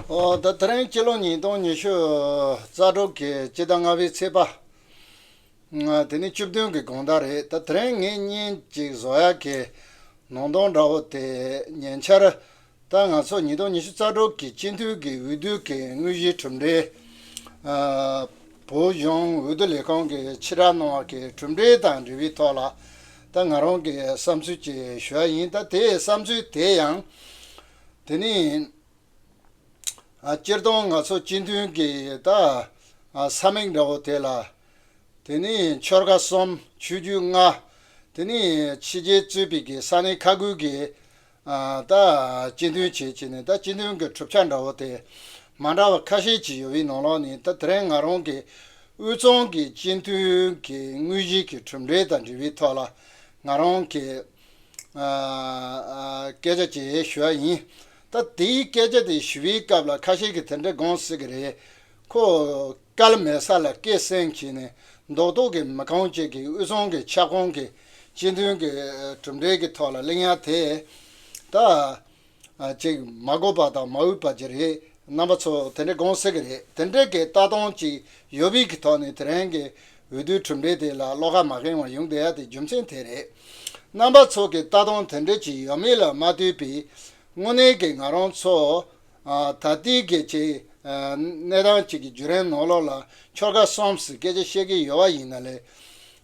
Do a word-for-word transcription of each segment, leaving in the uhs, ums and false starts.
ཨོ། ད་དེ་རིང་སྤྱི་ལོ་ཉིས་སྟོང་ཉི་ཤུ་རྩ་དྲུག་གི་སྤྱི་ཟླ་ལྔ་པའི་ཚེས་པ། ཨ། དེ་ནི་བཅུ་བདུན་གྱི་དགོང་དག་རེད། ད་དེ་རིང་ངས་བརྙན་ཅིག་བཟོ་ཡག་གི་ནང་དོན་འདྲ་བོ་དེ་ཉེ་ཆར། ད་ང་ཚོ་ཉིས་སྟོང་ཉི་ཤུ་རྩ་དྲུག་གི་སྤྱི་འཐུས་ཀྱི་འོས་བསྡུ་གི་དངོས་གཞིའི་གྲུབ་འབྲས། ཨ། བོད་གཞུང་འོས་བསྡུ་ལས་ཁང་གིས་ཕྱིར་བསྒྲགས་གནང་བ་གི་གྲུབ་འབྲས་དང་འབྲེལ་བའི་ཐོག་ལ། ད་ང་རང་གི་བསམ་ཚུལ་ཅིག་ཞུ་ཡ་ཡིན། ད་དེའི་བསམ་ཚུལ་དེ་ཡང་། དེ་ནི། ཨ། སྤྱིར་བཏང་ང་ཚོ་སྤྱི་འཐུས་ཀྱི་ད། ཨ། ས་མིག་འདྲ་བོ་དེ་ལ། དེ་ནི་ཆོལ་ཁ་གསུམ། ཆོས་བརྒྱུད་ལྔ། དེ་ནི་ཕྱི་རྒྱལ་གཙོས་པའི་གི་ས་གནས་ཁག་ཁུལ་གྱི། ཨ། ད་སྤྱི་འཐུས་བྱས་བྱས་ནས། ད་སྤྱི་འཐུས་ཀྱི་གྲུབ་ཆ་འདྲ་བོ་དེ་མ་འདྲ་བ་ཁ་ཤས་ཅིག་ཡོད་པའི་ནང་ལོགས་ནས། ད་དེ་རིང་ང་རང་གི་དབུས་གཙང་གི་སྤྱི་འཐུས་ཀྱི་དངོས་གཞིའི་གི་གྲུབ་འབྲས་དང་འབྲེལ་བའི་ཐོག་ལ་ང་རང་གི། ཨ། ཨ། སྐད་ཆ་ཅིག་ཞུ་བ་ཡིན། ད་དེའི་སྐད་ཆ་དེ་ཞུ་བའི་སྐབས་ལ་ཁ་ཤས་ཀྱིས་དེ་འདྲ་དགོངས་སྲིད་ཀྱི་རེད། ཁོ་དཀའ་ལས་མེད་ས་ལ་སྐད་སེང་བྱས་ནས་རྡོག་རྡོག་གི་མི་གང་ཅིག་གིས་དབུས་གཙང་གི་ཁྱབ་ཁོངས་ཀྱི་སྤྱི་འཐུས་ཀྱི་གྲུབ་འབྲས་ཀྱི་ཐོག་ལ་གླེང་ཡ་དེ། ད། ཨ། ཅིག་མ་དགོས་པ་དང་མ་འོས་པ་ཅིག་རེད། རྣམ་པ་ཚོ་དེ་འདྲ་དགོངས་སྲིད་ཀྱི་རེད། དེ་འདྲ་གི་ལྟ་སྟངས་ཅིག་ཡོད་པའི་གི་ཐོག་ནས་དེ་རིང་གི་འོས་བསྡུའི་གྲུབ་འབྲས་དེ་ལ་བློ་ཁ་མ་ཁེངས་པར་ཡོང་བསྡད་ཡ་དེ་རྒྱུ་མཚན་དེ་རེད། རྣམ་པ་ཚོ་གི་ལྟ་སྟངས་དེ་འདྲ་ཅིག་ཡོད་མེད་ལ་མ་ལྟོས་པའི། དངོས་གནས་ཀྱི་ང་རང་ཚོ། ཨ། ད་ལྟའི་གི་ཅིག་ཨ། གནས་སྟངས་ཅིག་གི་བརྒྱུད་རིམ་ནང་ལོགས་ལ་ཆོལ་ཁ་གསུམ་ཟེར་སྐད་ཆ་བཤད་ཀྱི་ཡོད་པ་ཡིན་ན་ལས།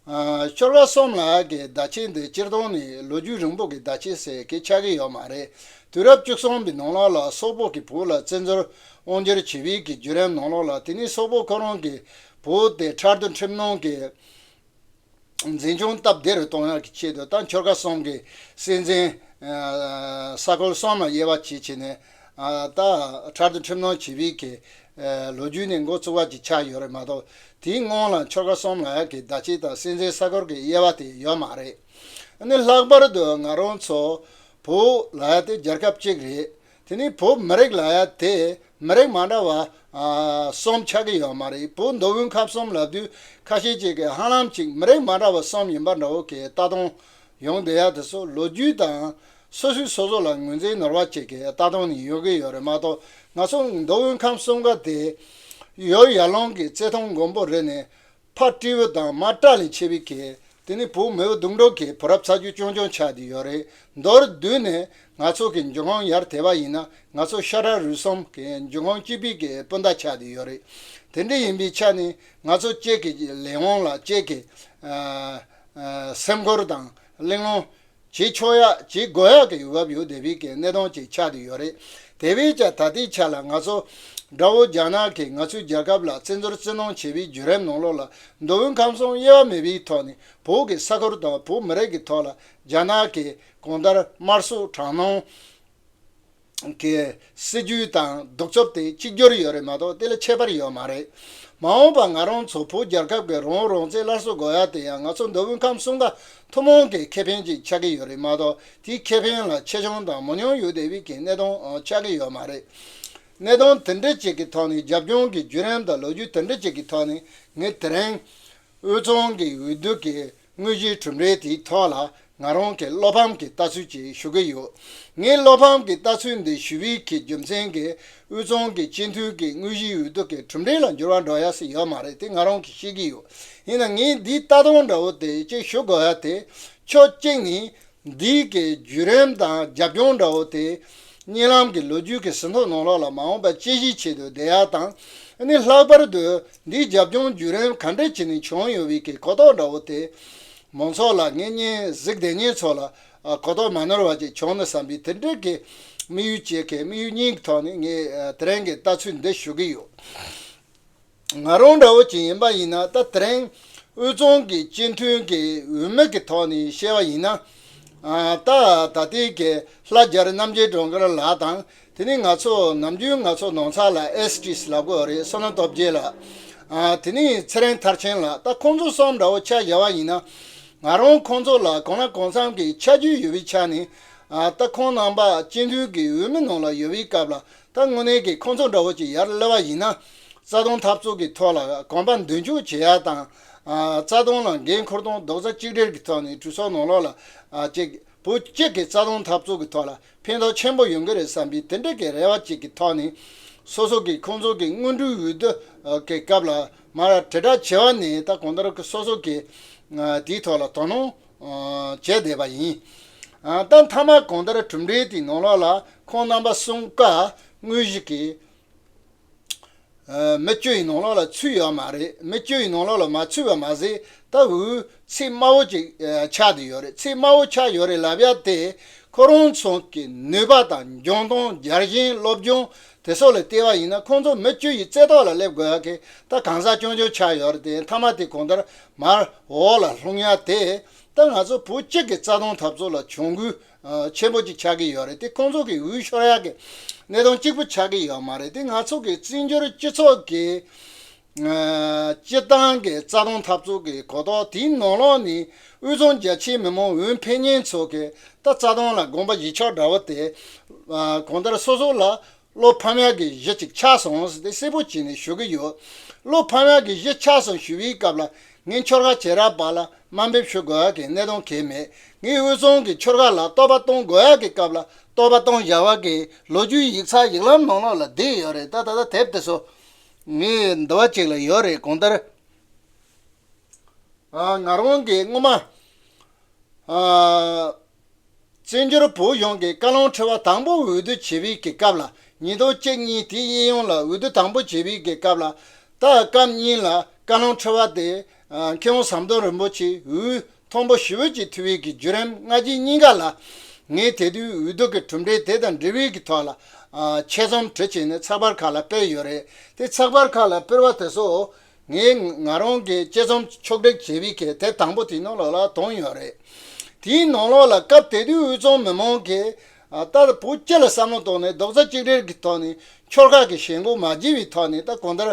ཨ། ཆོལ་ཁ་གསུམ་ལབ་ཡ་གི་བརྡ་ཆད་འདི་སྤྱིར་བཏང་ནས་ལོ་རྒྱུས་རིང་པོ་གི་བརྡ་ཆད་ཟེར་གི་ཆགས་ཀྱི་ཡོད་མ་རེད། དུས་རབས་བཅུ་གསུམ་པའི་ནང་ལོགས་ལ་སོག་པོ་གིས་བོད་ལ་བཙན་འཛུལ་དབང་སྒྱུར་བྱས་པའི་གི་བརྒྱུད་རིམ་ནང་ལོགས་ལ། དེ་ནས་སོག་པོ་ཁོ་རང་གིས་བོད་དེ་ཁྲལ་དོ་ཁྲིམས་ནང་གི་འཛིན་སྐྱོང་སྟབས་བདེ་རུ་གཏོང་ཡག་གི་ཆེད་དུ། ད་ཆོལ་ཁ་གསུམ་གྱི་སྲིད་འཛིན། ཨ། ས་ཁུལ་གསུམ་ལ་དབྱེ་བ་ཕྱེ་བྱས་ནས། ཨ། ད་ཁྲལ་དོ་ཁྲིམས་ནང་བྱས་པའི་གི། ཨ། ལོ་རྒྱུས་ནས་འགོ་བཙུགས་པ་ཅིག་ཆགས་ཡོད་རེད་མ་གཏོགས། དེའི་སྔོན་ལ་ཆོལ་ཁ་གསུམ་ལབ་ཡག་གི་བརྡ་ཆད་དང་སྲིད་འཛིན་ས་ཁུལ་གྱི་དབྱེ་བ་དེ་ཡོད་མ་རེད། ཨ་ནི་ལྷག་པར་དུ་ང་རང་ཚོ་བོད་ལབ་ཡ་དེ་རྒྱལ་ཁབ་གཅིག་རེད། དེ་ནས་བོད་མི་རིགས་ལབ་ཡ་དེ་མི་རིགས་མ་འདྲ་བ། ཨ། གསུམ་ཆགས་ཀྱི་ཡོད་མ་རེད། བོད་མདོ་དབུས་ཁམས་གསུམ་ལབ་དུས་ཁ་ཤས་ཅིག་གིས་ཧ་ལམ་ཅིག་མི་རིགས་མ་འདྲ་བ་གསུམ་ཡིན་པ་འདྲ་བོ་གི་ལྟ་སྟངས་ཡོང་བསྡད་ཡ་དེ་ཚོ་ལོ་རྒྱུས་དང་སོ་སོས་སོ་སོ་ལ་ངོས་འཛིན་ནོར་བ་ཅིག་གི་ལྟ་སྟངས་ནས་ཡོང་གི་ཡོད་རེད་མ་གཏོགས། ང་ཚོ་མདོ་དབུས་ཁམས་གསུམ་ཀ་དེ་ཡོ་ཡར་ཀླུང་གི་རྩེ་ཐང་མགོན་པོ་རེད་ནས། ཕ་སྤྲེའུ་དང་མ་སྤྲ་ལས་མཆེད་པའི་གི། དེ་ནི་བོད་མི་བོ་དུང་སྒྲོག་གི་བུ་རབས་ཚ་རྒྱུད་རྐྱང་རྐྱང་ཆགས་བསྡད་ཡོད་རེད། མདོར་བསྡུས་ནས་ང་ཚོ་གི་འབྱུང་ཁུངས་ཡར་དེད་པ་ཡིན་ན། ང་ཚོ་ཤ་ཁྲག་རུས་གསུམ་གི་འབྱུང་ཁུངས་གཅིག་པའི་གི་སྤུན་ཟླ་ཆགས་བསྡད་ཡོད་རེད། དེ་འདྲ་ཡིན་པའི་ཆ་ནས་ང་ཚོ་གཅིག་གི་ལས་དབང་ལ། གཅིག་གི། ཨ། ཨ། སེམས་ཁུར་དང་གླེང་སློང་བྱེད་ཆོག་ཡ། བྱེད་དགོས་ཡ་གི་འོས་བབ་ཡོད་བསྡད་པའི་གི་གནས་སྟངས་ཅིག་ཆགས་བསྡད་ཡོད་རེད། དེ་བས་ཀྱང་ད་ལྟའི་ཆ་ལ་ང་ཚོ་དགྲ་བོ་རྒྱ་ནག་གིས་ང་ཚོའི་རྒྱལ་ཁབ་ལ་བཙན་འཛུལ་བཙན་གནོན་བྱས་པའི་བརྒྱུད་རིམ་ནང་ལོགས་ལ། མདོ་དབུས་ཁམས་གསུམ་དབྱེ་བ་མེད་པའི་ཐོག་ནས་བོད་ཀྱི་ས་ཁུལ་དང་བོད་མི་རིགས་ཀྱི་ཐོག་ལ་རྒྱ་ནག་གི་གང་ལྟར་དམར་གསོད་དྲག་གནོན་གྱི་སྲིད་ཇུས་དང་གདུག་རྩུབ་དེ་གཅིག་གྱུར་ཡོད་རེད་མ་གཏོགས། དེ་ལ་ཁྱད་པར་ཡོད་མ་རེད། མ་འོངས་པ་ང་རང་ཚོ་བོད་རྒྱལ་ཁབ་ཀྱི་རང་དབང་རང་བཙན་སླར་གསོ་དགོས་ཡ་དེ་ཡང་ང་ཚོ་མདོ་དབུས་ཁམས་གསུམ་ཀ་ཐུན་མོང་གི་ཁེ་ཕན་ཅིག་ཆགས་ཀྱི་ཡོད་རེད་མ་གཏོགས། དེའི་ཁེ་ཕན་ལ་ཆེ་ཆུང་དང་མང་ཉུང་ཡོད་བསྡད་པའི་གི་གནས་སྟངས་ཆགས་ཀྱི་ཡོད་མ་རེད། གནད་དོན་དེ་འདྲ་ཅིག་གི་ཐོག་ནས། རྒྱབ་ལྗོངས་ཀྱི་བརྒྱུད་རིམ་དང་ལོ་རྒྱུས་དེ་འདྲ་ཅིག་གི་ཐོག་ནས། ངས་དེ་རིང་དབུས་གཙང་གི་འོས་བསྡུ་གི་དངོས་གཞིའི་གྲུབ་འབྲས་དེའི་ཐོག་ལ་ང་རང་གི་བློ་ཕམ་གྱི་ལྟ་ཚུལ་ཅིག་ཞུ་གི་ཡོད། ངས་བློ་ཕམ་གྱི་ལྟ་ཚུལ་འདི་ཞུ་བའི་གི་རྒྱུ་མཚན་གྱིས། དབུས་གཙང་གི་སྤྱི་འཐུས་ཀྱི་དངོས་གཞིའི་འོས་བསྡུ་གི་གྲུབ་འབྲས་ལ་འགྱུར་བ་འགྲོ་ཡ་ཞིག་ཡོད་མ་རེད། དེ་ང་རང་གིས་ཤེས་ཀྱི་ཡོད། ཡིན་ན་ངས་འདིའི་ལྟ་སྟངས་འདྲ་བོ་དེ་ཅིག་ཞུ་དགོས་ཡ་དེ། ཕྱོགས་གཅིག་ནས། འདིའི་གི་བརྒྱུད་རིམ་དང་རྒྱབ་ལྗོངས་འདྲ་བོ་དེ། གཉིད་ལམ་གྱི་ལོ་རྒྱུས་ཀྱི་ཟིན་ཐོ་ནང་ལོགས་ལ་མ་འོངས་པ་དཔྱད་གཞིའི་ཆེད་དུ་བསྡད་ཡ་དང་། ཨ་ནི་ལྷག་པར་དུ་འདིའི་རྒྱབ་ལྗོངས་བརྒྱུད་རིམ་ག་འདྲ་བྱས་ནས་བྱུང་ཡོད་པའི་གི་གོ་རྟོགས་འདྲ་བོ་དེ། མང་ཚོགས་ལ། ངེད་གཉིས་གཟིགས་བསྡད་མཁན་ཚོ་ལ། ཨ། གོ་རྟོགས་མ་ནོར་བ་ཅིག་བྱུང་ན་བསམ་པའི་དེ་འདྲའི་གི་དམིགས་ཡུལ་བཅས་ཀྱི། དམིགས་ཡུལ་གཉིས་ཀྱི་ཐོག་ནས་ངས། ཨ། དེ་རིང་གི་ལྟ་ཚུལ་འདི་ཞུ་གི་ཡོད། ང་རང་འདྲ་བོ་ཅིག་ཡིན་པ་ཡིན་ན། ད་དེ་རིང་དབུས་གཙང་གི་སྤྱི་འཐུས་ཀྱི་འོས་མི་གི་ཐོག་ནས་བཤད་པ་ཡིན་ན། ཨ། ད་ད་ལྟའི་གི་ལྷ་རྒྱ་རི་རྣམ་རྒྱལ་སྒྲོལ་དཀར་ལགས་དང་། དེ་ནས་ང་ཚོ་ནམ་རྒྱུན་ང་ཚོ་ནང་ཚགས་ལ་ཨེས་ཊི་ཟེར་ལབ་གི་ཡོད་རེད། བསོད་ནམས་སྟོབས་རྒྱལ་ལགས། ཨ། དེ་ནས་ཚེ་རིང་མཐར་ཕྱིན་ལགས། ད་ཁོང་ཚོ་གསུམ་འདྲ་བོ་ཆ་བཞག་པ་ཡིན་ན། ང་རང་ཁོང་ཚོ་ལ་གང་ལ་གང་འཚམ་གྱི་ཆ་རྒྱུས་ཡོད་པའི་ཆ་ནས། ཨ། ད་ཁོང་རྣམ་པ་སྤྱི་འཐུས་ཀྱི་འོས་མི་ནང་ལ་ཡོད་པའི་སྐབས་ལ། ད་དངོས་གནས་ཀྱི་ཁོང་ཚོ་འདྲ་བོ་ཅིག་ཡར་སླེབས་པ་ཡིན་ན། རྩ་དོན་འཐབ་རྩོད་ཀྱི་ཐོག་ལ་གོམ་པ་མདུན་སྐྱོད་བྱེད་ཡ་དང་། ཨ། རྩ་དོན་ལ་འགན་འཁུར་སྟངས་རྡོག་རྩ་གཅིག་སྒྲིལ་གྱི་ཐོག་ནས་གྲོས་ཚོགས་ནང་ལོགས་ལ། ཨ། ཅིག་བོད་གཅིག་གི་རྩ་དོན་འཐབ་རྩོད་ཀྱི་ཐོག་ལ་ཕན་ཐོགས་ཆེན་པོ་ཡོང་གི་རེད་བསམ་པའི་དེ་འདྲ་གི་རེ་བ་ཅིག་གི་ཐོག་ནས། སོ་སོ་གི་ཁོང་ཚོ་གི་སྔོན་འགྲོའི་འོས་བསྡུ་གི་སྐབས་ལ་མར་དྲིལ་བསྒྲགས་བྱས་པ་ནས། ད་གང་ལྟར་སོ་སོ་གི་དེའི་ཐོག་ལ་དོ་སྣང་བྱས་བསྡད་པ་ཡིན། ད་མཐའ་མ་གང་ལྟར་གྲུབ་འབྲས་དེའི་ནང་ལོགས་ལ་ཁོང་རྣམ་པ་གསུམ་ཀ་དངོས་གཞི་གི་མི་བཅུ་ཡི་ནང་ལོགས་ལ་ཚུད་ཡོད་མ་རེད། མི་བཅུ་ཡི་ནང་ལོགས་ལ་མ་ཚུད་པ་མ་ཟད། ད་འོས་ཚད་དམའ་བོ་ཅིག་ཆགས་བསྡད་ཡོད་རེད། ཚད་དམའ་བོ་ཆགས་ཡོད་རེད་ལབ་ཡ་དེ་ཁོ་རང་ཚོ་གི་ནུས་པ་དང་འཇོན་ཐང་རྒྱལ་ཞེན་སློབ་སྦྱོང་དེ་སོགས་ལ་བལྟས་པ་ཡིན་ན། ཁོང་ཚོ་མི་བཅུ་ཡི་རྩེ་ཐོག་ལ་སླེབས་དགོས་ཡ་གི་ད་གང་ཟག་རྐྱང་རྐྱང་ཆགས་ཡོད་རེད་དེ། མཐའ་མ་དེ་གང་ལྟར་མར་འོག་ལ་ལྷུང་ཡ་དེ། ད་ང་ཚོ་བོད་སྤྱི་གི་རྩ་དོན་འཐབ་རྩོད་ལ་གྱོང་གུན་ཆེན་པོ་ཅིག་ཆགས་ཀྱི་ཡོད་རེད་དེ། ཁོང་ཚོ་གི་འོས་ཤོར་ཡག་གི་གནད་དོན་གཅིག་པུ་ཆགས་ཀྱི་ཡོད་མ་རེད་དེ། ང་ཚོ་གི་བཙན་བྱོལ་སྤྱི་ཚོགས་ཀྱི་སྤྱི་བཏང་གི་རྩ་དོན་འཐབ་རྩོད་ཀྱི་གོ་རྟོགས་དེའི་ནང་ལོགས་ནས། དབུས་གཙང་རྒྱ་ཆེའི་མི་མང་འོས་འཕེན་མཁན་ཚོ་གི་ད་རྩ་དོན་ལ་དགོངས་པ་བཞེས་ཕྱོགས་འདྲ་བོ་དེ། གང་ལྟར་སོ་སོ་ལ་བློ་ཕམ་ཡག་གི་གཞི་ཅིག་ཆགས་སོང་ཟེར་ཏེ་གསལ་པོ་བྱས་ནས་ཞུ་གི་ཡོད། བློ་ཕམ་ཡག་གི་གཞི་ཆགས་སོང་ཞུ་བའི་སྐབས་ལ། ངས་ཆོལ་ཁ་བྱེ་བྲག་པ་ལ་དམའ་འབེབས་ཞུ་དགོས་ཡག་གི་གནད་དོན་གང་ཡང་མེད། ངས་དབུས་གཙང་གི་ཆོལ་ཁ་ལ་བསྟོད་པ་གཏོང་དགོས་ཡག་གི་སྐབས་ལ་བསྟོད་པ་གཏོང་བྱ་བ་གི་ལོ་རྒྱུས་ཡིག་ཚགས་ཡིག་ལམ་ནང་ལོགས་ལ་བསྡད་ཡོད་རེད། ད་ད་ལྟ་དེབ་དེ་ཚོ་ངའི་འདི་པ་ཅིག་ལ་ཡོད་རེད། གང་ལྟར། ཨ། ང་རང་གིས་སྔོན་མ། ཨ། བཙན་བྱོལ་བོད་གཞུང་གི་བཀའ་བློན་ཁྲི་པ་དང་པོ་འོས་བསྡུ་བྱེད་པའི་གི་སྐབས་ལ། ཉིས་སྟོང་གཅིག་གཉིས་དེའི་གཡས་གཡོན་ལ་འོས་བསྡུ་དང་པོ་བྱེད་པའི་གི་སྐབས་ལ། ད་སྐབས་གཉིས་ལ་བཀའ་བློན་ཁྲི་པ་དེ། ཨ། མཁས་དབང་ཟམ་གདོང་རིན་པོ་ཆེ་འོས་མཐོན་པོ་ཞེ་པོ་ཅིག་ཐོབ་པའི་གི་བརྒྱུད་རིམ་སྔ་རྗེས་གཉིས་ཀ་ལ། ངས་དེ་དུས་འོས་བསྡུ་གི་གྲུབ་འབྲས་དེ་དང་འབྲེལ་བའི་གི་ཐོག་ལ། ཨ། ཆེད་རྩོམ་བྲིས་བྱས་ནས་ཚགས་པར་ཁག་ལ་སྤེལ་ཡོད་རེད། དེ་ཚགས་པར་ཁག་ལ་སྤེལ་བ་དེ་ཚོ། ངས་ང་རང་གི་དཔྱད་རྩོམ་ཕྱོགས་སྒྲིག་བྱས་པའི་གི་དེབ་དང་པོ་དེའི་ནང་ལོགས་ལ་དོན་ཡོད་རེད། དེའི་ནང་ལོགས་ལ་སྐབས་དེ་དུས་དབུས་གཙང་མི་མང་གིས། ཨ། ད་བོད་སྤྱི་ལ་བསམ་བློ་བཏང་ནས་རྡོག་རྩ་གཅིག་སྒྲིལ་གྱི་ཐོག་ནས་ཆོལ་ཁ་གི་ཞེན་ཁོག་མ་བརྗེད་པའི་ཐོག་ནས། ད་གང་ལྟར།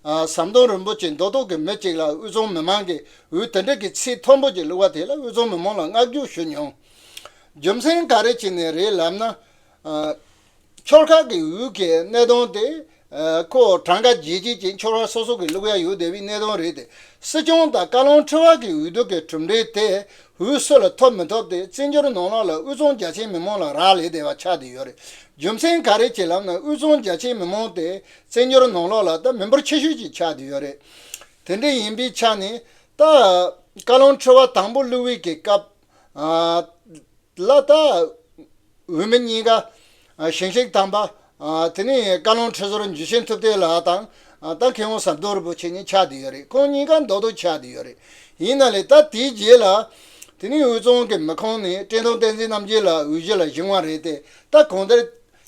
ཨ། ཟམ་གདོང་རིན་པོ་ཆེ་མདོག་མདོག་གི་མི་གཅིག་ལ་དབུས་གཙང་མི་མང་གིས་འོས་དེ་འདྲ་གི་ཚད་མཐོན་པོ་ཅིག་བླུགས་པ་དེ་ལ་དབུས་གཙང་མི་མང་ལ་བསྔགས་བརྗོད་ཞུ་མྱོང་། རྒྱུ་མཚན་ག་རེ་བྱས་ནས་རེད་ལབ་ན། ཨ། ཆོལ་ཁ་གི་འོས་ཀྱི་གནད་དོན་དེ། ཨ། ཁོ་གྲངས་ཀ་ཇེ་ཆེ་ཅིག་ཆོལ་ཁ་སོ་སོ་གི་བླུག་ཡ་ཡོད་བསྡད་པའི་གནད་དོན་རེད་དེ། སྲིད་སྐྱོང་དང་བཀའ་བློན་ཁྲི་པ་གི་འོས་བསྡུ་གི་གྲུབ་འབྲས་དེ་འོས་སུ་ལ་ཐོབ་མི་ཐོབ་དེ་བཙན་བྱོལ་ནང་ལོགས་ལ་དབུས་གཙང་རྒྱ་ཆེའི་མི་མང་ལ་རག་ལས་བསྡད་པ་ཆགས་བསྡད་ཡོད་རེད། རྒྱུ་མཚན་ག་རེ་བྱས་ལབ་ན། དབུས་གཙང་རྒྱ་ཆེའི་མི་མང་དེ་བཙན་བྱོལ་ནང་ལོགས་ལ་ད་མི་འབོར་ཆེ་ཤོས་ཅིག་ཆགས་བསྡད་ཡོད་རེད། དེ་འདྲ་ཡིན་པའི་ཆ་ནས། ད་བཀའ་བློན་ཁྲི་པ་དང་པོ་བླུག་པའི་གི་སྐབས། ཨ། ལ་ད་འོས་མི་གཉིས་ཀ། ཨ། ཞིང་གཤེགས་དམ་པ། ཨ། དེ་ནས་བཀའ་བློན་ཁྲི་ཟུར་འཇུ་ཆེན་ཐུབ་བསྟན་ལགས་དང་། ཨ། ད་མཁས་དབང་ཟམ་གདོང་རིན་པོ་ཆེ་གཉིས་ཆགས་བསྡད་ཡོད་རེད། ཁོང་གཉིས་ཀ་མདོག་མདོག་ཆགས་བསྡད་ཡོད་རེད། ཡིན་ན་ལས་ད་དེའི་རྗེས་ལ། དེ་ནས་དབུས་གཙང་གི་མི་ཁང་ནས་བཀྲས་མཐོང་བསྟན་འཛིན་རྣམ་རྒྱལ་ལགས་འོས་གཞི་ལ་བཞེངས་པ་རེད་དེ། ད་གང་ལྟར་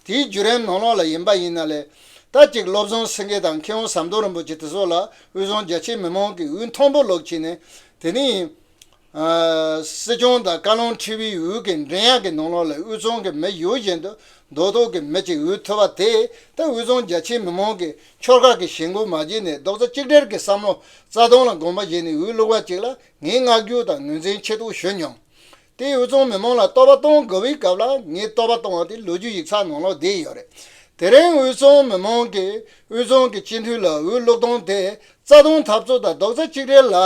དེའི་བརྒྱུད་རིམ་ནང་ལོགས་ལ་ཡིན་པ་ཡིན་ན་ལས། ད་ཅིག་བློ་བཟང་སེང་གེ་དང་མཁས་དབང་ཟམ་གདོང་རིན་པོ་ཆེ་དེ་ཚོ་ལ་དབུས་གཙང་རྒྱ་ཆེའི་མི་མང་གིས་འོས་མཐོན་པོ་བླུགས་བྱས་ནས། དེ་ནས། ཨ། སྲིད་སྐྱོང་དང་བཀའ་བློན་ཁྲི་པའི་འོས་ཀྱི་འགྲན་ཡག་གི་ནང་ལོགས་ལ་དབུས་གཙང་གི་མི་ཡོད་བཞིན་དུ་མདོག་མདོག་གི་མི་གཅིག་འོས་ཐོབ་པ་དེ། ད་དབུས་གཙང་རྒྱ་ཆེའི་མི་མང་གིས་ཆོལ་ཁ་གི་ཞེན་ཁོག་མ་བརྗེད་ནས་རྡོག་རྩ་གཅིག་སྒྲིལ་གྱི་བསམ་བློ་རྩ་དོན་ལ་དགོངས་པ་བཞེས་ནས་འོས་བླུགས་པ་ཅིག་ལ་ངས་བསྔགས་བརྗོད་དང་ངོས་འཛིན་ཆེ་ཏོག་ཞུ་མྱོང་། དེ་དབུས་གཙང་མི་མང་ལ་བསྟོད་པ་གཏོང་དགོས་པའི་སྐབས་ལ་ངས་བསྟོད་པ་གཏོང་བ་དེ་ལོ་རྒྱུས་ཡིག་ཚགས་ནང་ལོགས་བསྡད་ཡོད་རེད། དེ་རིང་དབུས་གཙང་མི་མང་གིས་དབུས་གཙང་གི་སྤྱི་འཐུས་ལ་འོས་བླུགས་སྟངས་དེ་རྩ་དོན་འཐབ་རྩོད་དང་རྡོག་རྩ་གཅིག་སྒྲིལ་ལ་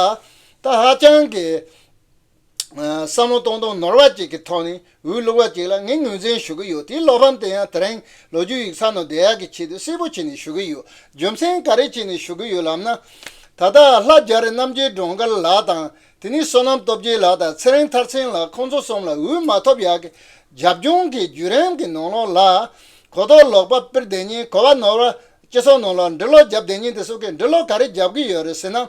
ད་ཧ་ཅང་གི། ཨ། བསམ་བློ་གཏོང་སྟངས་ནོར་བ་ཅིག་གི་ཐོག་ནས་འོས་བླུགས་པ་ཅིག་ལ་ངས་ངོས་འཛིན་ཞུ་གི་ཡོད། དེའི་བློ་ཕམ་དེ་ཡང་དེ་རིང་ལོ་རྒྱུས་ཡིག་ཚགས་ནང་བསྡད་ཡག་གི་ཆེད་དུ་གསལ་པོ་བྱས་ནས་ཞུ་གི་ཡོད། རྒྱུ་མཚན་ག་རེ་བྱས་ནས་ཞུ་གི་ཡོད་ལབ་ན། ད་ལྟ་ལྷ་རྒྱ་རི་རྣམ་རྒྱལ་སྒྲོལ་དཀར་ལགས་དང་། དེ་ནས་བསོད་ནམས་སྟོབས་རྒྱལ་ལགས་དང་ཚེ་རིང་མཐར་ཕྱིན་ལགས། ཁོང་ཚོ་གསུམ་ལ་འོས་མ་ཐོབ་ཡག་གི་རྒྱབ་ལྗོངས་ཀྱི་བརྒྱུད་རིམ་གྱི་ནང་ལོགས་ལ། གོ་རྟོགས་ལོག་པ་སྤེལ་བསྡད་མཁན། གོ་བ་ནོར་བ་སྤྱི་ཚོགས་ནང་ལ་འབྲི་ཀློག་བརྒྱབ་བསྡད་མཁན་དེ་ཚོ་གིས་འབྲི་ཀློག་ག་རེ་བརྒྱབ་ཀྱི་ཡོད་རེད་ཟེར་ན།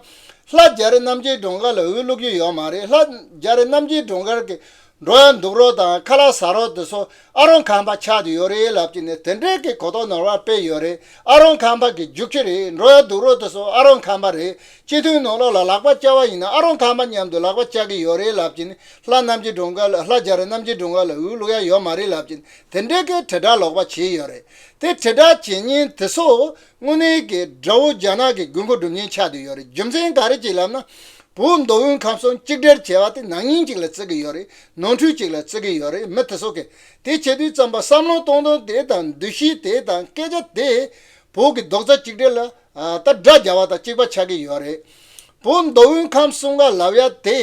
ལྷ་རྒྱ་རི་རྣམ་རྒྱལ་སྒྲོལ་དཀར་ལ་འོས་བླུག་རྒྱུ་ཡོད་མ་རེད། ལྷ་རྒྱ་རི་རྣམ་རྒྱལ་སྒྲོལ་དཀར་གྱི་འགྲོ་ཡ་འདུག་རོགས་དང་ཁ་ལག་ཟ་རོགས་དེ་ཚོ་ཨ་རོང་ཁམས་པ་ཆགས་བསྡད་ཡོད་རེད་ལབ་ཀྱི་ནས་དེ་འདྲའི་གི་གོ་རྟོགས་ནོར་བ་སྤེལ་ཡོད་རེད། ཨ་རོང་ཁམས་པ་གི་རྒྱུག་ཁྱི་རེད། འགྲོ་ཡ་འདུག་རོགས་དེ་ཚོ་ཨ་རོང་ཁམས་པ་རེད། སྤྱི་འཐུས་ནང་ལོགས་ལ་ལག་པ་བཅའ་བ་ཡིན་ན་ཨ་རོང་ཁམས་པ་མཉམ་དུ་ལག་པ་བཅའ་གི་ཡོད་རེད་ལབ་ཀྱི་ནས་ལྷ་རྣམ་རྒྱལ་སྒྲོལ་དཀར་ལ། ལྷ་རྒྱ་རི་རྣམ་རྒྱལ་སྒྲོལ་དཀར་ལ་འོས་བླུག་ཡ་ཡོད་མ་རེད་ལབ་ཀྱི་ནས་དེ་འདྲའི་གི་དྲིལ་བསྒྲགས་ལོག་པ་བྱས་ཡོད་རེད། དེ་དྲིལ་བསྒྲགས་བྱེད་མཁན་དེ་ཚོ་དངོས་གནས་ཀྱི་དགྲ་བོ་རྒྱ་ནག་གི་དགོས་མཁོ་སྒྲུབ་མཁན་ཆགས་བསྡད་ཡོད་རེད། རྒྱུ་མཚན་ག་རེ་ཅིག་ལབ་ན། བོད་མདོ་དབུས་ཁམས་གསུམ་གཅིག་སྒྲིལ་བྱས་པ་དེ་ནག་ཉེས་ཅིག་ལ་བརྩི་གི་ཡོད་རེད། ནོར་འཁྲུལ་ཅིག་ལ་བརྩི་གི་ཡོད་རེད། མི་དེ་ཚོ་གིས་དེ་བྱེད་དུས་ཙམ་པ་བསམ་བློ་གཏོང་སྟངས་དེ་དང་འདུ་ཤེས་དེ་དང་སྐད་ཆ་དེ་བོད་ཀྱི་རྡོག་རྩ་གཅིག་སྒྲིལ་ལ། ཨ། ད་དགྲ་རྒྱག་པ་དང་གཅིག་པ་ཆགས་ཀྱི་ཡོད་རེད། བོད་མདོ་དབུས་ཁམས་གསུམ་ག་ལབ་ཡ་དེ།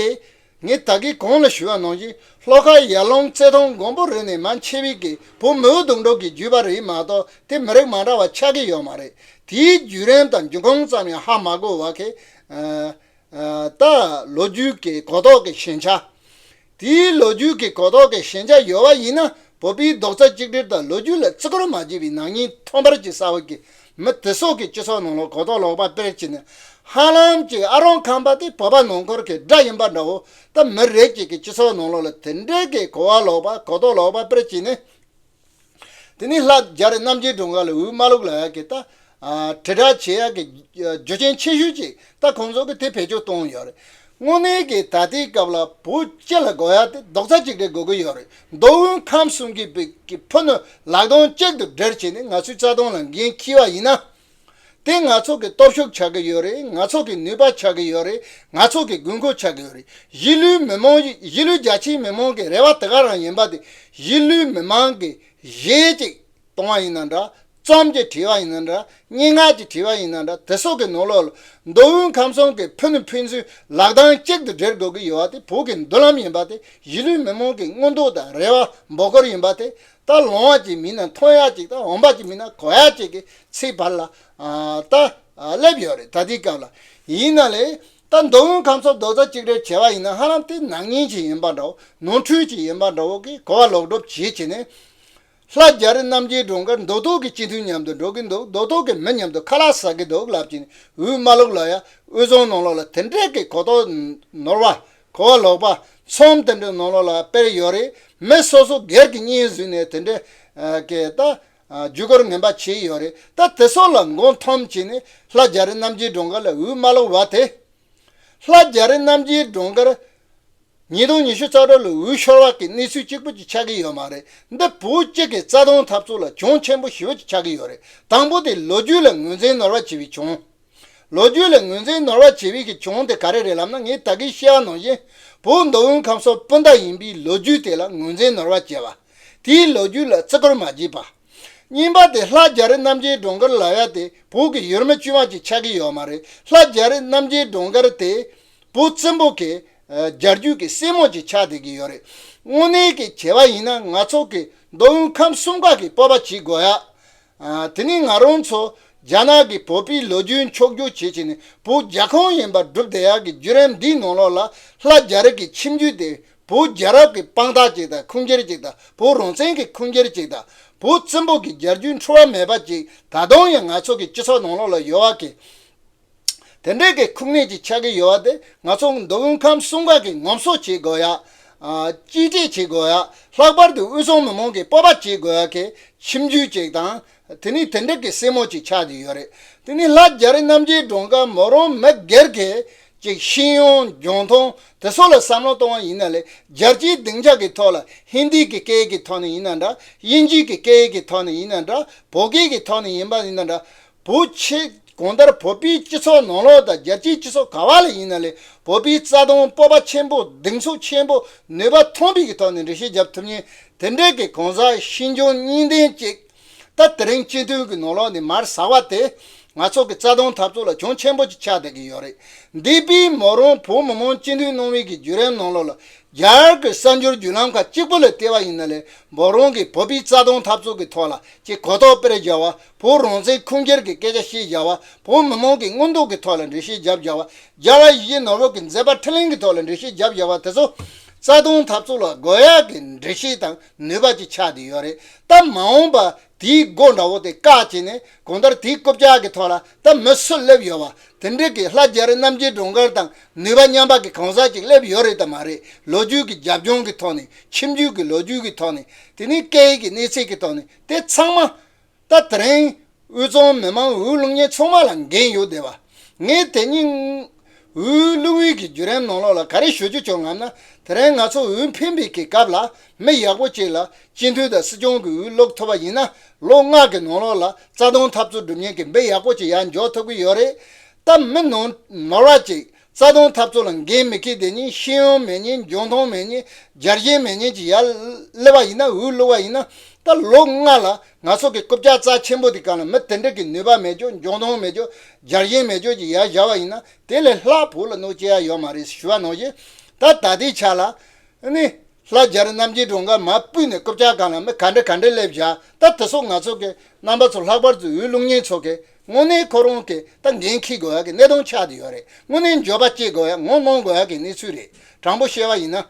ངས་ད་གིན་གོང་ལ་ཞུས་པ་ནང་བཞིན་ལྷོ་ཁ་ཡར་ཀླུང་རྩེ་ཐང་མགོན་པོ་རི་ནས་མར་མཆེད་པའི་གི་བོད་མིའུ་གདུང་དྲུག་གི་བརྒྱུད་པ་རེད་མ་གཏོགས་དེ་མི་རིགས་མ་འདྲ་བ་ཆགས་ཀྱི་ཡོད་མ་རེད། དེའི་བརྒྱུད་རིམ་དང་འབྱུང་ཁུངས་ཙམ་ཡང་ཧ་མ་གོ་བ་གི་ད་ལོ་རྒྱུས་ཀྱི་གོ་རྟོགས་ཀྱི་ཞན་ཆ། དེའི་ལོ་རྒྱུས་ཀྱི་གོ་རྟོགས་ཀྱི་ཞན་ཆ་ཡོད་པ་ཡིན་ན་བོད་པའི་རྡོག་རྩ་གཅིག་སྒྲིལ་དང་ལོ་རྒྱུས་ལ་བརྩི་བཀུར་མ་བྱས་པའི་ནག་ཉེས་ཐོན་པར་གྱི་གསར་བ་གི་མི་དེ་སོགས་ཀྱི་སྤྱི་ཚོགས་ནང་ལ་གོ་རྟོགས་ལོག་པ་སྤེལ་བྱས་ནས་ཧ་ལམ་གྱི་ཨ་རོང་ཁམས་པ་དེ་བོད་པ་ནང་ཁུལ་གྱི་དགྲ་ཡིན་པ་འདྲ་བོ་ད་མི་རེ་གཅིག་གི་སྤྱི་ཚོགས་ནང་ལོགས་ལ་དེ་འདྲའི་གི་གོ་བ་ལོག་པ་གོ་རྟོགས་ལོག་པ་སྤེལ་བྱས་ནས། དེ་ནས་ལྷ་རྒྱ་རི་རྣམ་རྒྱལ་སྒྲོལ་དཀར་ལ་འུ་མ་ལུག་ལ་ཡ་གི་ད་ཨ་དྲིལ་བསྒྲགས་བྱེད་ཡ་གི་རྒྱུ་རྐྱེན་ཆེ་ཤོས་ཅིག་ད་ཁོང་ཚོ་གི་དེ་བེད་སྤྱོད་གཏོང་ཡོད་རེད། དངོས་གནས་ཀྱི་ད་ལྟའི་སྐབས་ལ་བོད་སྤྱི་ལ་དགོས་ཡ་དེ་རྡོག་རྩ་གཅིག་སྒྲིལ་དགོས་ཀྱི་ཡོད་རེད། མདོ་དབུས་ཁམས་གསུམ་གྱི་བོད་ཀྱི་ཕུ་ནུ་ལག་གདང་གཅིག་ཏུ་སྦྲེལ་བྱས་ནས་ང་ཚོའི་རྩ་དོན་ལ་འགན་འཁྱེར་བ་ཡིན་ན། དེ་ང་ཚོ་གི་སྟོབས་ཤུགས་ཆགས་ཀྱི་ཡོད་རེད། ང་ཚོ་གི་ནུས་པ་ཆགས་ཀྱི་ཡོད་རེད། ང་ཚོ་གི་དགོས་མཁོ་ཆགས་ཀྱི་ཡོད་རེད། གཞིས་ལུས་མི་མང་གཞིས་ལུས་རྒྱ་ཆེའི་མི་མང་གི་རེ་བ་དེ་ག་རང་ཡིན་པ་དེ་གཞིས་ལུས་མི་མང་གི་གཞས་ཅིག་གཏོང་བ་ཡིན་ན་འདྲ། རྩོམ་གྱི་བྲིས་པ་ཡིན་ན་འདྲ། སྙན་ངག་གི་བྲིས་པ་ཡིན་ན་འདྲ། དེ་སོགས་ཀྱི་ནང་ལོགས་ལ་མདོ་དབུས་ཁམས་གསུམ་གྱི་ཕུ་ནུ་ཕན་ཚུན་ལག་གདང་གཅིག་ཏུ་སྦྲེལ་དགོས་ཀྱི་ཡོད་པ་དེ་བོད་ཀྱི་མདུན་ལམ་ཡིན་པ་དེ་གཞིས་ལུས་མི་མང་གི་མངོན་འདོད་དང་རེ་བ་འབོད་སྐུལ་ཡིན་པ་དེ་ད་ལོང་བ་ཅིག་མིན་ན་མཐོང་ཡ་ཅིག་དང་འོང་བ་ཅིག་མིན་ན་གོ་ཡ་ཅིག་གི་ཚིག་བར་ལ་ད་སླེབས་ཡོད་རེད། ད་ལྟའི་སྐབས་ལ་ཡིན་ན་ལས་ད་མདོ་དབུས་ཁམས་གསུམ་རྡོག་རྩ་གཅིག་སྒྲིལ་བྱས་པ་ཡིན་ན་ཧ་ལམ་དེ་ནག་ཉེས་ཅིག་ཡིན་པ་འདྲ་བོ་ནོར་འཁྲུལ་ཅིག་ཡིན་པ་འདྲ་བོ་གི་གོ་བ་ལོག་སྒྲུབ་བྱེད་བྱས་ནས། ལྷ་རྒྱ་རི་རྣམ་རྒྱལ་སྒྲོལ་དཀར་མདོ་སྟོད་ཀྱི་སྤྱི་འཐུས་མཉམ་དུ་འགྲོ་གི་འདུག་མདོ་སྟོད་ཀྱི་མི་མཉམ་དུ་ཁ་ལག་ཟ་གི་འདུག་ལབ་ཀྱིན་འུ་མ་ལུག་ལ་ཡ་དབུས་གཙང་ནང་ལོགས་ལ་དེ་འདྲས་ཀྱི་གོ་རྟོགས་ནོར་བ་གོ་བ་ལོག་པ་ཚོམ་དེ་འདྲས་ནང་ལོགས་ལ་སྤེལ་ཡོད་རེད། མི་སོ་སོ་སྒེར་གྱི་གཉེན་བཟོས་ནས་དེ་འདྲས་ཀྱི་ད་བརྒྱུད་སྐུར་ངན་པ་བྱས་ཡོད་རེད། ད་དེ་སོགས་ལ་མགོ་འཐོམ་བྱས་ནས་ལྷ་རྒྱ་རི་རྣམ་རྒྱལ་སྒྲོལ་དཀར་ལ་འུ་མ་ལུག་བ་དེ། ལྷ་རྒྱ་རི་རྣམ་རྒྱལ་སྒྲོལ་དཀར། ཉིས་སྟོང་ཉི་ཤུ་རྩ་དྲུག་ལོའི་འོས་ཤོར་བ་གི་གནས་ཚུལ་གཅིག་པུ་ཅིག་ཆགས་ཀྱི་ཡོད་མ་རེད། འདི་བོད་སྤྱི་གི་རྩ་དོན་འཐབ་རྩོད་ལ་གྱོང་ཆེན་པོ་ཞེ་པོ་ཅིག་ཆགས་ཀྱི་ཡོད་རེད། དང་པོ་དེ་ལོ་རྒྱུས་ལ་ངོས་འཛིན་ནོར་བ་བྱས་པའི་གྱོང་། ལོ་རྒྱུས་ལ་ངོས་འཛིན་ནོར་བ་བྱས་པའི་གི་གྱོང་དེ་ག་རེ་རེད་ལབ་ན། ངས་ད་གིན་བཤད་པ་ནང་བཞིན་བོད་མདོ་དབུས་ཁམས་གསུམ་སྤུན་ཟླ་ཡིན་པའི་ལོ་རྒྱུས་དེ་ལ་ངོས་འཛིན་ནོར་བ་བྱས་པ། དེའི་ལོ་རྒྱུས་ལ་བརྩི་བཀུར་མ་བྱས་པ། གཉིས་པ་དེ་ལྷ་རྒྱ་རི་རྣམ་རྒྱལ་སྒྲོལ་དཀར་ལབ་ཡ་དེ་བོད་ཀྱི་ཡུལ་མི་དཀྱུས་མ་ཅིག་ཆགས་ཀྱི་ཡོད་མ་རེད། ལྷ་རྒྱ་རི་རྣམ་རྒྱལ་སྒྲོལ་དཀར་དེ་བོད་བཙན་པོ་གི་རྒྱལ་རྒྱུད་ཀྱི་སྲས་མོ་ཅིག་ཆགས་བསྡད་ཀྱི་ཡོད་རེད། དངོས་གནས་ཀྱི་བྱས་པ་ཡིན་ན་ང་ཚོ་གི་མདོ་དབུས་ཁམས་གསུམ་ཀ་གི་སྤོབས་པ་བྱེད་དགོས་ཡ། དེ་ནི་ང་རང་ཚོ་རྒྱ་ནག་གི་བོད་པའི་ལོ་རྒྱུས་འཁྱོག་བརྗོད་བྱེད་བྱས་ནས་བོད་རྒྱལ་ཁོངས་ཡིན་པར་སྒྲུབ་བསྡད་ཡག་གི་བརྒྱུད་རིམ་འདིའི་ནང་ལོགས་ལ་ལྷ་རྒྱ་རི་གི་ཁྱིམ་རྒྱུད་དེ་བོད་རྒྱལ་རབས་ཀྱི་དཔང་རྟགས་ཅིག་དང་ཁུངས་སྐྱེལ་ཅིག་དང་བོད་རང་བཙན་གྱི་ཁུངས་སྐྱེལ་ཅིག་དང་བོད་བཙན་པོ་གི་རྒྱལ་རྒྱུད་འཁྲུལ་བ་མེད་པ་ཅིག་ད་དུང་ཡང་ང་ཚོ་གི་སྤྱི་ཚོགས་ནང་ལོགས་ལ་ཡོད་པ་གི་དེ་འདྲའི་གི་ཁུངས་སྣེ་ཅིག་ཆགས་ཀྱི་ཡོད་པ་དེ་ང་ཚོ་མདོ་དབུས་ཁམས་གསུམ་ཀ་གི་ངོམ་སོ་བྱེད་དགོས་ཡ། གཅེས་སྤྲས་བྱེད་དགོས་ཡ། ལྷག་པར་དུ་དབུས་གཙང་མི་མང་གི་སྤོབས་པ་བྱེད་དགོས་ཡ་གི་ཁྱིམ་རྒྱུད་ཅིག་དང་། དེ་ནི་དེ་འདྲ་གི་སྲས་མོ་ཅིག་ཆགས་བསྡད་ཡོད་རེད། དེ་ནི་ལྷ་རྒྱ་རི་རྣམ་རྒྱལ་སྒྲོལ་དཀར་མོ་རང་མི་སྒེར་གྱི་ཅིག་ཤེས་ཡོན་འཇོན་ཐང་དེ་ཚོ་ལ་བསམ་བློ་གཏོང་བ་ཡིན་ན་ལས་རྒྱལ་སྤྱིའི་སྡིངས་ཆ་གི་ཐོག་ལ་ཧིན་དི་གི་སྐད་ཡིག་གི་ཐོག་ནས་ཡིན་ན་འདྲ། དབྱིན་ཇིའི་གི་སྐད་ཡིག་གི་ཐོག་ནས་ཡིན་ན་འདྲ། བོད་སྐད་ཀྱི་ཐོག་ནས་ཡིན་པ་ཡིན་ན་འདྲ། བོད་ཆེ་གང་ལྟར་བོད་པའི་སྤྱི་ཚོགས་ནང་ལོགས་དང་རྒྱལ་སྤྱིའི་སྤྱི་ཚོགས་ག་བ་ལ་ཡིན་ན་ལས་བོད་པའི་རྩ་དོན་སྤོབས་པ་ཆེན་པོ་གདེང་ཚོད་ཆེན་པོ་ནུས་པ་ཐོན་པའི་གི་ཐོག་ནས་འགྲེལ་བཤད་རྒྱབ་ཐུབ་མཁན་དེ་འདྲའི་གི་གང་ཟག་ཤེས་འཇོན་གཉིས་ལྡན་ཅིག་ད་དེ་རིང་སྤྱི་འཐུས་ཀྱི་ནང་ལོགས་ནས་མར་ཟགས་པ་དེ་ང་ཚོ་གི་རྩ་དོན་འཐབ་རྩོད་ལ་གྱོང་ཆེན་པོ་ཅིག་ཆགས་བསྡད་ཀྱི་ཡོད་རེད། འདས་པའི་མོ་རང་བོད་མི་མང་སྤྱི་འཐུས་གནང་བའི་གི་བརྒྱུད་རིམ་ནང་ལོགས་ལ་རྒྱ་གར་གྱི་གསར་འགྱུར་བརྒྱུད་ལམ་ཁག་གཅིག་པུ་ལ་བལྟས་པ་ཡིན་ན་ལས་མོ་རང་གི་བོད་པའི་རྩ་དོན་འཐབ་རྩོད་ཀྱི་ཐོག་ལ་ཅིག་གོ་རྟོགས་སྤེལ་བྱ་བ། བོད་རང་བཙན་ཁུངས་སྐྱེལ་གྱི་སྐད་ཆ་བཤད་བྱ་བ། བོད་མི་མང་གི་མངོན་འདོད་ཀྱི་ཐོག་ལ་འགྲེལ་བཤད་བརྒྱབ་བྱ་བ། རྒྱལ་བ་ཡིད་བཞིན་ནོར་བུ་གི་མཛད་པ་འཕྲིན་ལས་ཀྱི་ཐོག་ལ་འགྲེལ་བཤད་བརྒྱབ་བྱ་བ་དེ་ཚོ་རྩ་དོན་འཐབ་རྩོད་ལ་དགོས་ཡག་གི་འགྲེལ་བཤད་དང་ནུས་པ་ཅིག་ཆགས་བསྡད་ཡོད་རེད། ད་མ་འོངས་པ་དེའི་སྒོ་འདྲ་བོ་དེ་བཀག་བྱས་ནས་གང་ལྟར་དེའི་རྐུབ་བཀྱག་གི་ཐོག་ལ་ད་མི་སུ་སླེབས་ཡོད་བ། དེ་འདྲའི་གི་ལྷ་རྒྱ་རི་རྣམ་རྒྱལ་སྒྲོལ་དཀར་དང་ནུས་པ་མཉམ་པ་གི་གང་ཟག་ཅིག་སླེབས་ཡོད་རེད་དམ་མ་རེད། ལོ་རྒྱུས་ཀྱི་རྒྱབ་ལྗོངས་ཀྱི་ཐོག་ནས། ཁྱིམ་རྒྱུད་ཀྱི་ལོ་རྒྱུས་ཀྱི་ཐོག་ནས། དེ་ནས་སྐད་ཡིག་གི་གནས་ཚད་ཀྱི་ཐོག་ནས། དེ་ཚང་མ་ད་དེ་རིང་དབུས་གཙང་མི་མང་འོས་བླུག་མཁན་ཚང་མ་ལ་འགན་ཡོད་བསྡད་པ། ངས་དེ་ཉིན་འོས་བླུག་པའི་གི་བརྒྱུད་རིམ་ནང་ལོགས་ལ་ག་རེ་ཞུ་རྒྱུ་བྱུང་ལབ་ན། དེ་རིང་ང་ཚོ་འོས་འཕེན་པའི་གི་སྐབས་ལ་མི་ཡག་པོ་ཅིག་ལ་སྤྱི་འཐུས་དང་སྲིད་སྐྱོང་གི་འོས་བླུག་ཐུབ་པ་ཡིན་ན། ལོ་ལྔ་གི་ནང་ལོགས་ལ་རྩ་དོན་འཐབ་རྩོད་སྒྲུབ་མཁན་གྱི་མི་ཡག་པོ་ཅིག་ཡར་འཇོག་ཐུབ་ཀྱི་ཡོད་རེད། ད་མི་ནོར་ནོར་བ་ཅིག་རྩ་དོན་འཐབ་རྩོད་ལ་འགན་མི་འཁྱེར་བསྡད་མཁན། ཤེས་ཡོན་མེད་མཁན། འཇོན་ཐང་མེད་མཁན། རྒྱལ་ཞེན་མེད་མཁན་ཅིག་ཡར་སླེབས་པ་ཡིན་ན། འོས་བླུགས་པ་ཡིན་ན། ད་ལོ་ལྔ་ལ་ང་ཚོ་གི་རྐུབ་བཀྱག་རྩ་ཆེན་པོ་དེ་སྒང་ལ་མི་དེ་འདྲ་གི་ནུས་པ་མེད་རྒྱུ། འཇོན་ཐང་མེད་རྒྱུ། རྒྱལ་ཞེན་མེད་རྒྱུ་ཅིག་ཡར་བཞག་པ་ཡིན་ན། དེ་ལས་ལྷག་བོད་ལ་གནོད་སྐྱེལ་ཡ་ཡོད་མ་རེད་ཞུ་བ་ནང་བཞིན། ད་ད་ལྟའི་ཆ་ལ་ནི་ལྷ་རྒྱ་རི་རྣམ་རྒྱལ་སྒྲོལ་དཀར་མར་ཕུད་ནས་རྐུབ་བཀྱག་སྒང་ལ་མི་ག་འདྲ་ག་འདྲ་སླེབས་བཞག་ད་དེ་ཚོ་ང་ཚོ་གི་རྣམ་པ་ཚོ་ལྷག་པར་དུ་འུ་ལུང་ཉན་ཚོ་གི་དངོས་གནས་ཁོ་རང་གི་ད་འགན་འཁྱེར་དགོས་ཡ་གི་གནད་དོན་ཆགས་བསྡད་ཡོད་རེད། དངོས་གནས་འགྱོད་པ་སྐྱེ་དགོས་ཡ་ངོ་གནོང་དགོས་ཡ་གི་གནས་ཚུལ་རེད། དྲང་པོ་བཤད་པ་ཡིན་ན།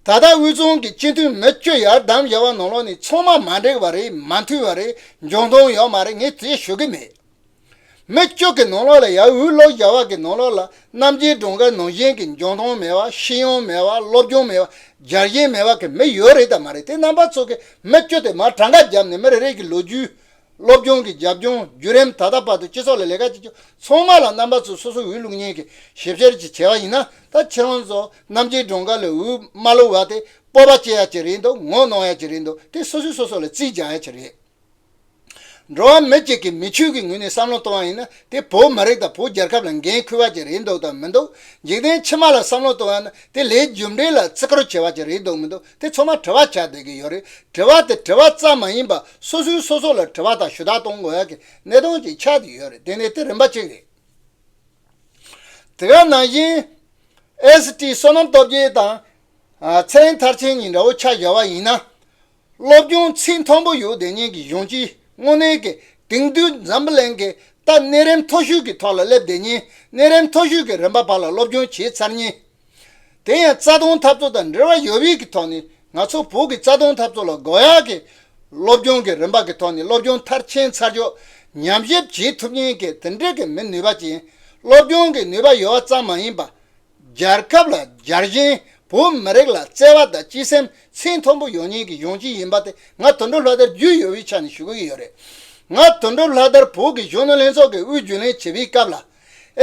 ད་ལྟ་དབུས་གཙང་གི་སྤྱི་འཐུས་མི་བཅུ་ཡར་བདམས་བཞག་པ་ནང་ལོགས་ནས་ཚང་མ་མ་འགྲིག་པ་རེད། མ་མཐུན་པ་རེད། འཇོན་ཐང་ཡོད་མ་རེད། ངས་དེ་ཞུ་གི་མེད། མི་བཅུ་གི་ནང་ལོགས་ལ་ཡར་འུ་ལོག་བཞག་པ་གི་ནང་ལོགས་ལ་རྣམ་རྒྱལ་སྒྲོལ་དཀར་ནང་བཞིན་གྱི་འཇོན་ཐང་མེད་པ། ཤེས་ཡོན་མེད་པ། སློབ་སྦྱོང་མེད་པ། རྒྱལ་ཞེན་མེད་པ་གི་མི་ཡོད་རེད་དམ་མ་རེད། དེ་རྣམ་པ་ཚོ་གི་མི་བཅུ་དེ་མར་གྲངས་ཀ་བརྒྱབ་ནས་མི་རེ་རེ་གི་ལོ་རྒྱུས། སློབ་སྦྱོང་གི་རྒྱབ་ལྗོངས། བརྒྱུད་རིམ། ད་ལྟ་བར་དུ་སྤྱི་ཚོགས་ལ་ལས་ཀ་བྱེད་རྒྱུ་ཚང་མ་ལ་རྣམ་པ་ཚོ་སོ་སོ་འུ་ལུང་ཉན་གྱི་ཞིབ་བཤེར་ཅིག་བྱས་པ་ཡིན་ན། ད་ཁྱེད་རང་ཚོ་རྣམ་རྒྱལ་སྒྲོལ་དཀར་ལ་འུ་མ་ལོག་པ་དེ་སྤོབས་པ་སྐྱེ་ཡ་ཅིག་རེད་འདུག་ངོ་གནོང་ཡ་ཅིག་རེད་འདུག་དེ་སོ་སོས་སོ་སོ་ལ་རྩིས་རྒྱག་ཡ་ཅིག་རེད། འགྲོ་བ་མི་གཅིག་གི་མི་ཆོས་ཀྱི་ངོས་ནས་བསམ་བློ་གཏོང་བ་ཡིན་ན། དེ་བོད་མི་རིགས་དང་བོད་རྒྱལ་ཁབ་ལ་འགན་འཁུར་བ་ཅིག་རེད་འདུག་དང་མི་འདུག་འཇིག་རྟེན་ཕྱི་མ་ལ་བསམ་བློ་གཏོང་བ་ན་དེ་ལས་རྒྱུ་འབྲས་ལ་བརྩི་བཀུར་བྱེད་པ་ཅིག་རེད་འདུག་མི་འདུག་དེ་ཚང་མ་དྲི་བ་ཆགས་བསྡད་ཀྱི་ཡོད་རེད། དྲི་བ་དེ་དྲི་བ་ཙམ་མ་ཡིན་པ་སོ་སོས་སོ་སོ་ལ་དྲི་བ་དང་ཞུ་དག་གཏོང་དགོས་ཡ་གི་གནད་དོན་ཅིག་ཆགས་བསྡད་ཡོད་རེད། དེ་ནས་དེ་རིམ་པ་གཅིག་རེད། དེ་ག་ནང་བཞིན་ཨེ་སི་ཊི་བསོད་ནམས་སྟོབས་རྒྱལ་དང་ཚེ་རིང་མཐར་ཕྱིན་གཉིས་འདྲ་བོ་ཆ་བཞག་པ་ཡིན་ན། སློབ་སྦྱོང་ཚད་མཐོན་པོ་ཡོད་བསྡད་མཁན་གྱི་གཞོན་སྐྱེས། དངོས་གནས་ཀྱི་དེང་དུས་འཛམ་བུ་གླིང་གི་ད་གནས་རིམ་མཐོ་ཤོས་ཀྱི་ཐོག་ལ་སླེབས་བསྡད་མཁན། གནས་རིམ་མཐོ་ཤོས་ཀྱི་རིམ་པ་བར་ལ་སློབ་སྦྱོང་བྱས་ཚར་མཁན། དེ་ཡང་རྩ་དོན་འཐབ་རྩོད་དང་འབྲེལ་བ་ཡོད་པའི་གི་ཐོག་ནས་ང་ཚོ་བོད་ཀྱི་རྩ་དོན་འཐབ་རྩོད་ལ་དགོས་ཡག་གི་སློབ་སྦྱོང་གི་རིམ་པ་གི་ཐོག་ནས་སློབ་སྦྱོང་མཐར་ཕྱིན་ཚར་ཆོག་ཉམས་ཞིབ་བྱེད་ཐུབ་མཁན་གྱི་དེ་འདྲའི་གི་མི་ནུས་པ་ཅན། སློབ་སྦྱོང་གི་ནུས་པ་ཡོད་པ་ཙམ་མ་ཡིན་པ། རྒྱལ་ཁབ་ལ་རྒྱལ་ཞེན། བོད་མི་རིགས་ལ་བརྩེ་བ་དང་གཅེས་སེམས་ཚད་མཐོན་པོ་ཡོད་མཁན་གྱི་གཞོན་སྐྱེས་ཡིན་པ་དེ་ང་དོན་གྲུབ་ལྷ་དར་རྒྱུས་ཡོད་པའི་ཆ་ནས་ཞུ་གི་ཡོད་རེད། ང་དོན་གྲུབ་ལྷ་དར་བོད་ཀྱི་གཞོན་ནུ་ལྷན་ཚོགས་ཀྱི་དབུས་རྒྱུན་ལས་བྱེད་པའི་སྐབས་ལ།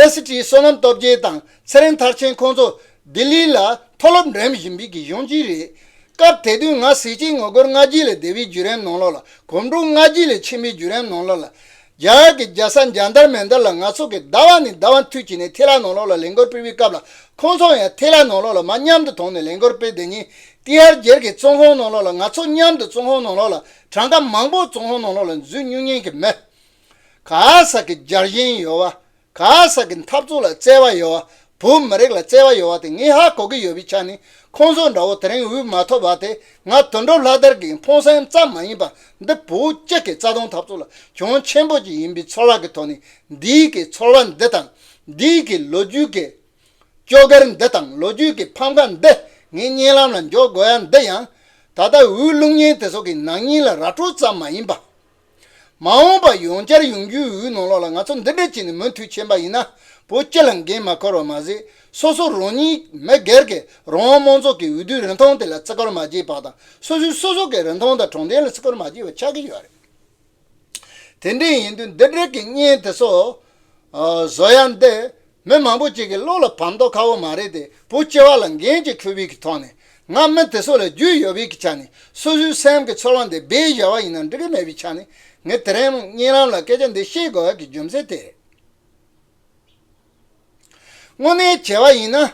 ཨེ་སི་ཊི་བསོད་ནམས་སྟོབས་རྒྱལ་དང་ཚེ་རིང་མཐར་ཕྱིན་ཁོང་ཚོ་ལྡི་ལི་ལ་མཐོ་སློབ་འགྲིམ་བཞིན་པའི་གི་གཞོན་སྐྱེས་རེད། སྐབས་དེ་དུས་ང་ཟས་བཅད་ངོ་རྒོལ་སྔ་རྗེས་ལས་འདས་པའི་བརྒྱུད་རིམ་ནང་ལོགས་ལ། གོམ་བགྲོད་སྔ་རྗེས་ལས་ཕྱིན་པའི་བརྒྱུད་རིམ་ནང་ལོགས་ལ། རྒྱ་གར་གྱི་རྒྱལ་ས་འཇན་ཏར་མན་ཏར་ལ་ང་ཚོ་གིས་ཟླ་བ་ནས་ཟླ་བ་མཐུད་བྱས་ནས་ཐེ་ལ་ནང་ལོགས་ལ་ལས་འགུལ་སྤེལ་བའི་སྐབས་ལ། ཁོང་ཚོ་ཡང་ཐེ་ལ་ནང་ལོགས་ལ་མར་མཉམ་དུ་ཐོན་ནས་ལས་འགུལ་སྤེལ་བསྡད་མཁན། ཏི་ཧར་རྒྱལ་གྱི་བཙོན་ཁང་ནང་ལོགས་ལ་ང་ཚོ་མཉམ་དུ་བཙོན་ཁང་ནང་ལོགས་ལ་གྲངས་ཀ་མང་པོ་བཙོན་ཁང་ནང་ལོགས་ལ་འཛུལ་མྱོང་མཁན་གྱི་མི། ག་ས་གི་རྒྱལ་ཞེན་ཡོད་པ། ག་ས་གི་འཐབ་རྩོད་ལ་བརྩེ་བ་ཡོད་པ། བོད་མི་རིགས་ལ་བརྩེ་བ་ཡོད་པ་དེ་ངས་ཧ་གོ་གི་ཡོད་པའི་ཆ་ནས། ཁོང་ཚོ་འདྲ་བོ་དེ་རིང་འོས་མ་ཐོབ་པ་དེ་ང་དོན་གྲུབ་ལྷ་དར་གྱི་ཕངས་སེམས་ཙམ་མ་ཡིན་པ། འདི་བོད་སྤྱི་གི་རྩ་དོན་འཐབ་རྩོད་ལ་གྱོང་ཆེན་པོ་ཅིག་ཡིན་པའི་ཚོར་བ་གི་ཐོག་ནས། འདིའི་གི་ཚོར་བ་འདི་དང་། འདིའི་གི་ལོ་རྒྱུས་ཀྱི་སྐྱོ་གར་འདི་དང་ལོ་རྒྱུས་ཀྱི་ཕམ་ཁ་འདི་ངའི་བརྙན་ལམ་ལ་འཇོག་དགོས་ཡ་འདི་ཡང་། ད་ལྟ་འོས་བླུག་མཁན་དེ་ཚོ་གི་ནག་ཉེས་ལ་ར་སྤྲོད་ཙམ་མ་ཡིན་པ། མ་འོངས་པ་ཡང་བསྐྱར་ཡོང་རྒྱུའི་འོས་ནང་ལོགས་ལ་ང་ཚོ་འདི་འདྲ་བྱས་ནས་མུ་མཐུད་ཕྱིན་པ་ཡིན་ན། བོད་སྤྱི་ལ་འགན་མ་འཁུར་བ་མ་ཟད། སོ་སོ་རང་ཉིད་མི་སྒེར་གྱི་རང་དབང་མང་ཚོགས་ཀྱི་འོས་བསྡུའི་རིན་ཐང་དེ་ལ་བརྩི་བཀུར་མ་བྱས་པ་དང་། སོ་སོས་སོ་སོ་གི་རིན་ཐང་དང་དྲང་བདེན་ལ་བརྩི་བཀུར་མ་བྱས་པ་ཆགས་ཀྱི་ཡོད་རེད། དེ་འདྲ་ཡིན་དུས་འདི་འདྲ་གི་བརྙན་དེ་ཚོ་བཟོ་ཡ་འདི། མི་མང་པོ་ཅིག་གི་བློ་ལ་བབ་མདོག་ཁ་པོ་མ་རེད་དེ། བོད་སྤྱི་པ་ལ་འགན་ཅིག་འཁུར་བའི་གི་ཐོག་ནས། ང་མི་དེ་ཚོ་ལ་རྒྱུས་ཡོད་པའི་གི་ཆ་ནས། སོ་སོའི་སེམས་ཀྱི་ཚོར་བ་འདི་སྦས་བཞག་པ་ཡིན་ན་འགྲིག་གི་མེད་པའི་ཆ་ནས། ངས་དེ་རིང་བརྙན་ལམ་ལ་སྐད་ཆ་འདི་བཤད་དགོས་ཡ་གི་རྒྱུ་མཚན་དེ་རེད། དངོས་གནས་བྱས་པ་ཡིན་ན།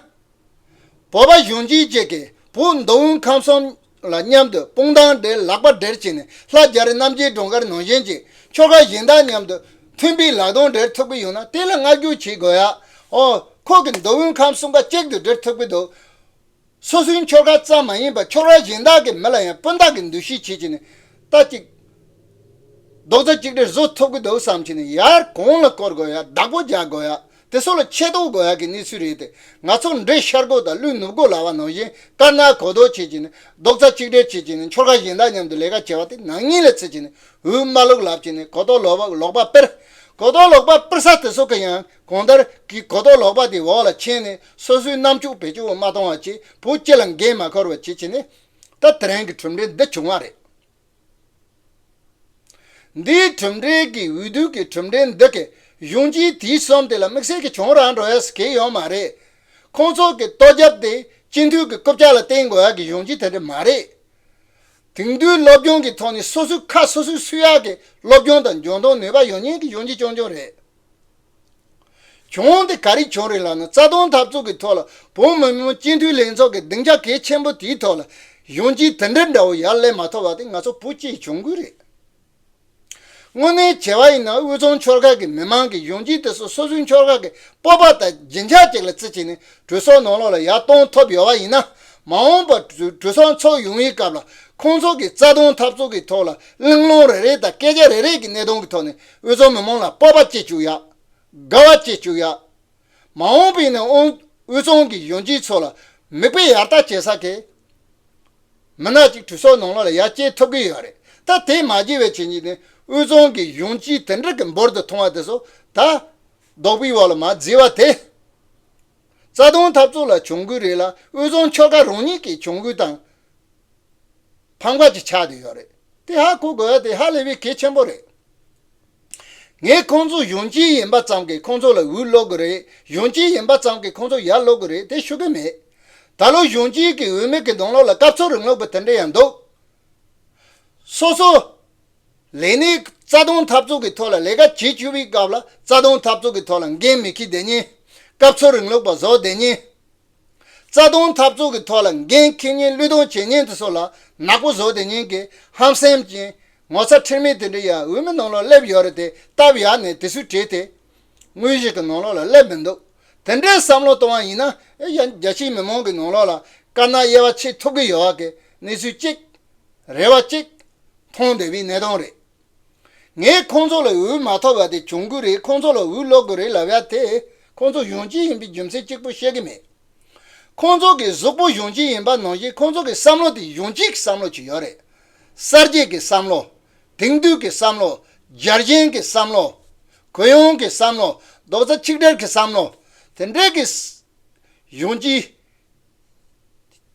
བོད་པ་གཞོན་སྐྱེས་ཅིག་གིས་བོད་མདོ་དབུས་ཁམས་གསུམ་ལ་མཉམ་དུ་དཔུང་གདང་སྦྲེལ། ལག་པ་སྦྲེལ་བྱས་ནས། ལྷ་རྒྱ་རི་རྣམ་རྒྱལ་སྒྲོལ་དཀར་ནང་བཞིན་གྱི་ཆོལ་ཁ་གཞན་དག་མཉམ་དུ་མཐུན་པའི་ལག་གདང་སྦྲེལ་ཐུབ་ཀྱི་ཡོད་ན། དེ་ལ་བསྔགས་བརྗོད་བྱེད་དགོས་ཡ། ཨོ། ཁོ་གིས་མདོ་དབུས་ཁམས་གསུམ་ཀ་གཅིག་ཏུ་སྒྲིལ་ཐུབ་ཀྱི་འདུག་སོ་སོའི་ཆོལ་ཁ་ཙམ་མ་ཡིན་པར་ཆོལ་ཁ་གཞན་དག་གི་མི་ལ་ཡང་སྤུན་ཟླ་གི་འདུ་ཤེས་བྱེད་ཀྱི་ནི། ད་ཅིག་རྡོག་རྩ་གཅིག་སྒྲིལ་བཟོ་ཐུབ་ཀྱི་འདུག་བསམ་བྱས་ནས། ཡར་གོང་ལ་བསྐོར་དགོས་ཡ། བདག་པོ་རྒྱག་དགོས་ཡ། དེ་ཚོ་ལ་ཆེ་མཐོང་དགོས་ཡ་གི་གནས་ཚུལ་རེད་དེ། ང་ཚོ་འདྲེ་ཤར་སྒོ་དང་ཀླུ་ནུབ་སྒོ་ལབ་པ་ནང་བཞིན། དཀར་ནག་གོ་ལྡོག་བྱེད་ཀྱི་ནི། རྡོག་རྩ་གཅིག་སྒྲིལ་བྱེད་ཀྱི་ནི། ཆོལ་ཁ་གཞན་དག་མཉམ་དུ་ལས་ཀ་བྱེད་པ་དེ་ནག་ཉེས་ལ་བརྩི་བྱས་ནས། འོས་མ་བླུག་ལབ་བྱས་ནས་གོ་རྟོགས་ལོག་པ་ལོག་པ་སྤེལ། གོ་རྟོགས་ལོག་པ་སྤེལ་ས་དེ་ཚོ་གི་ཡང་གང་ལྟར་གྱི་གོ་རྟོགས་ལོག་པ་དེ་འོག་ལ་ཕྱིན་ནས། སོ་སོའི་རྣམ་ཅོག་བེད་སྤྱོད་མ་གཏོང་བ་བྱས། བོད་སྤྱི་ལ་འགན་མ་འཁུར་བ་བྱེད་བྱས་ནས། ད་དེ་རིང་གི་གྲུབ་འབྲས་འདི་བྱུང་བ་རེད། འདིའི་གྲུབ་འབྲས་ཀྱི། འོས་བསྡུ་གི་གྲུབ་འབྲས་འདི་གི་གཞུང་གཅིག་དེའི་གསུམ་དེ་ལ་དམིགས་བསལ་གྱི་གྱོང་རག་འགྲོ་ཡ་ཟེར་གྱི་ཡོད་མ་རེད། ཁོང་ཚོ་གི་ལྟོ་རྒྱབ་དེ་སྤྱི་འཐུས་ཀྱི་རྐུབ་བཀྱག་ལ་བརྟེན་དགོས་ཡ་གི་གཞུང་གཅིག་དེ་འདྲ་མ་རེད། དེང་དུས་སློབ་སྦྱོང་གི་ཐོག་ནས་སོ་སོའི་ཁ་སོ་སོས་གསོ་ཡག་གི་སློབ་སྦྱོང་དང་འཇོན་ཐང་ནུས་པ་ཡོད་མཁན་གྱི་གཞོན་སྐྱེས་རྐྱང་རྐྱང་རེད། གྱོང་དེ་ག་རེ་བྱུང་རེད་ལབ་ན། རྩ་དོན་འཐབ་རྩོད་ཀྱི་ཐོག་ལ་བོད་མི་མང་སྤྱི་འཐུས་ལྷན་ཚོགས་ཀྱི་སྡིངས་ཆ་གལ་ཆེན་པོ་དེའི་ཐོག་ལ་གཞོན་སྐྱེས་དེ་འདྲ་འདྲ་བོ་ཡར་སླེབས་མ་ཐུབ་པ་དེ་ང་ཚོ་བོད་སྤྱིའི་གྱོང་གུད་རེད། དངོས་གནས་བྱས་པ་ཡིན་ན་དབུས་གཙང་ཆོལ་ཁ་གི་མི་མང་གི་གཞོན་སྐྱེས་དེ་ཚོ་སོ་སོའི་ཆོལ་ཁ་གི་སྤོབས་པ་དང་བརྗིད་ཆགས་ཅིག་ལ་བརྩི་བྱས་ནས་གྲོས་ཚོགས་ནང་ལོགས་ལ་ཡར་གཏོང་ཐུབ་ཡོད་པ་ཡིན་ན། མ་འོངས་པར་གྲོས་གྲོས་ཚོགས་ཚོགས་ཡོང་བའི་སྐབས་ལ་ཁོང་ཚོ་གི་རྩ་དོན་འཐབ་རྩོད་ཀྱི་ཐོག་ལ་གླེང་སློང་རེ་རེ་དང་སྐད་ཆ་རེ་རེ་གི་གནད་དོན་གྱི་ཐོག་ནས་དབུས་གཙང་མི་མང་ལ་སྤོབས་པ་སྐྱེ་བཅུག་ཡ། དགའ་བ་སྐྱེ་བཅུག་ཡ། མ་འོངས་པའི་ནང་དབུས་གཙང་གི་གཞོན་སྐྱེས་ཚོ་ལ་མིག་དཔེ་ཡར་ལྟ་བྱེད་ས་གི་མི་སྣ་གཅིག་གྲོས་ཚོགས་ནང་ལོགས་ལ་ཡར་སྐྱེལ་ཐུབ་ཀྱི་ཡོད་རེད། ད་དེ་མ་བྱས་པའི་བྱས་ཉིད་ནས་དབུས་གཙང་གི་གཞོན་སྐྱེས་དེ་འདྲ་གི་འབུར་དུ་ཐོན་པ་དེ་ཚོ་ད་རྡོག་པའི་འོག་ལ་མར་བརྫིས་པ་དེ། རྩ་དོན་འཐབ་རྩོད་ལ་གྱོང་གུད་རེད་ལ་དབུས་གཙང་ཆོལ་ཁ་རང་ཉིད་ཀྱི་གྱོང་གུད་དང་ཕམ་ཁ་ཅིག་ཆགས་བསྡད་ཡོད་རེད། དེ་ཧ་གོ་དགོས་ཡ་དེ་ཧ་ལས་པའི་གལ་ཆེན་པོ་རེད། ངས་ཁོང་ཚོ་གཞོན་སྐྱེས་ཡིན་པ་ཙམ་གྱིས་ཁོང་ཚོ་ལ་འུད་སློག་གི་རེད། གཞོན་སྐྱེས་ཡིན་པ་ཙམ་གྱིས་ཁོང་ཚོ་ཡར་སློག་གི་རེད་དེ་ཞུ་གི་མེད། ད་ལོ་གཞོན་སྐྱེས་ཀྱི་འོས་མི་གི་ནང་ལོགས་ལ་སྐབས་འཚོལ་རིང་ལུགས་པ་དེ་འདྲ་ཡང་འདུག་སོ་སོ་ལས་གནས་རྩ་དོན་འཐབ་རྩོད་ཀྱི་ཐོག་ལ་ལས་ཀ་བྱེད་བཅུག་པའི་སྐབས་ལ་རྩ་དོན་འཐབ་རྩོད་ཀྱི་ཐོག་ལ་འགན་མི་འཁྱེར་བསྡད་མཁན། སྐབས་འཚོལ་རིང་ལུགས་པ་བཟོ་བསྡད་མཁན། རྩ་དོན་འཐབ་རྩོད་ཀྱི་ཐོག་ལ་འགན་འཁྱེར་མཁན་བློས་གཏོང་བྱེད་མཁན་དེ་ཚོ་ལ་ནག་པོ་བཟོ་བསྡད་མཁན་གྱི་ཧམ་སེམས་ཅན་ངོ་ཚ་ཁྲེལ་མེད་དེ་འདྲ་ཡ་འོས་མི་ནང་ལ་སླེབས་ཡོད་རེད་དེ་སྟབས་ཡག་ནས་དེ་ཚོའི་གྲས་དེ་དངོས་གཞི་གི་ནང་ལོགས་ལ་སླེབས་མི་འདུག་དེ་འདྲའི་བསམ་བློ་གཏོང་བ་ཡིན་ན་ཨེ་ཡ་རྒྱ་ཆེའི་མི་མང་གི་ནང་ལོགས་ལ་དཀར་ནག་དབྱེ་བ་ཕྱེ་ཐུབ་ཀྱི་ཡོད་བ་གི་གནས་ཚུལ་གཅིག་རེ་བ་གཅིག་མཐོང་བསྡད་པའི་གནས་སྟངས་རེད། ངས་ཁོང་ཚོ་ལ་འོས་མ་ཐོབ་པ་དེ་གྱོང་གུད་རེད། ཁོང་ཚོ་ལ་འོས་ལོག་གི་རེད་ལབ་ཡ་དེ་ཁོང་ཚོ་གཞོན་སྐྱེས་ཡིན་པའི་རྒྱུ་མཚན་གཅིག་པུ་བཤད་གི་མེད། ཁོང་ཚོ་གི་གཟུགས་པོ་གཞོན་སྐྱེས་ཡིན་པ་ནང་བཞིན་ཁོང་ཚོ་གི་བསམ་བློ་དེ་གཞོན་སྐྱེས་ཀྱི་བསམ་བློ་ཅིག་ཡོད་རེད། གསར་བརྗེ་གི་བསམ་བློ། དེང་དུས་ཀྱི་བསམ་བློ། རྒྱལ་ཞེན་གྱི་བསམ་བློ། གུ་ཡངས་ཀྱི་བསམ་བློ། རྡོག་རྩ་གཅིག་སྒྲིལ་གྱི་བསམ་བློ། དེ་འདྲའི་གི་གཞོན་སྐྱེས།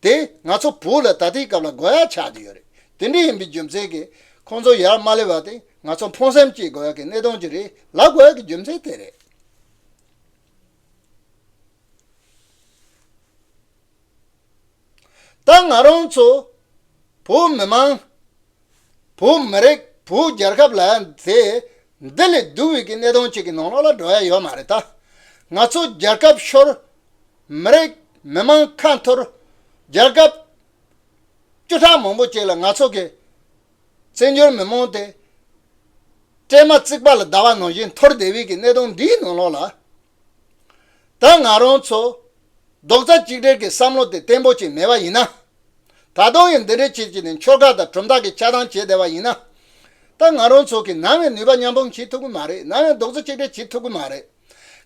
དེ་ང་ཚོ་བོད་ལ་ད་ལྟའི་སྐབས་ལ་དགོས་ཡ་ཆགས་ཀྱི་ཡོད་རེད། དེ་འདྲ་ཡིན་པའི་རྒྱུ་མཚན་གྱིས་ཁོང་ཚོ་ཡར་མ་སླེབས་པ་དེ་ང་ཚོ་ཕངས་སེམས་སྐྱེ་དགོས་ཡ་གི་གནད་དོན་ཅིག་རེད་ལབ་དགོས་ཡ་གི་རྒྱུ་མཚན་དེ་རེད། ད་ང་རང་ཚོ་བོད་མི་མང་། བོད་མི་རིགས་བོད་རྒྱལ་ཁབ་ལ་དེ་འདི་ལས་སྡུག་པའི་གི་གནད་དོན་ཅིག་གི་ནང་ལོགས་ལ་འགྲོ་ཡ་ཡོད་མ་རེད་ད། ང་ཚོ་རྒྱལ་ཁབ་ཤོར། མི་རིགས་མི་མང་ཁ་འཐོར། རྒྱལ་ཁབ་བཅུ་ཕྲག་མང་པོ་ཅིག་ལ་ང་ཚོ་གི་བཙན་བྱོལ་མི་མང་དེ་སྲན་མ་བརྩིགས་པ་ལ་བརྡབས་པ་ནང་བཞིན་འཐོར་བསྡད་པའི་གི་གནད་དོན་འདིའི་ནང་ལོགས་ལ། ད་ང་རང་ཚོ་རྡོག་རྩ་གཅིག་སྒྲིལ་གྱི་བསམ་བློ་དེ་བརྟན་པོ་ཅིག་མེད་པ་ཡིན་ན། ད་དུང་ཡང་འདི་འདྲའི་ཆེད་ཀྱི་ནས་ཆོལ་ཁ་དང་གྲུབ་མཐའ་གི་ཆགས་སྡང་བྱས་བསྡད་པ་ཡིན་ན། ད་ང་རང་ཚོ་གི་ནམ་ཡང་ནུས་པ་མཉམ་སྤུངས་བྱེད་ཐུབ་ཀྱི་མ་རེད། ནམ་ཡང་རྡོག་རྩ་གཅིག་སྒྲིལ་བྱེད་ཐུབ་ཀྱི་མ་རེད།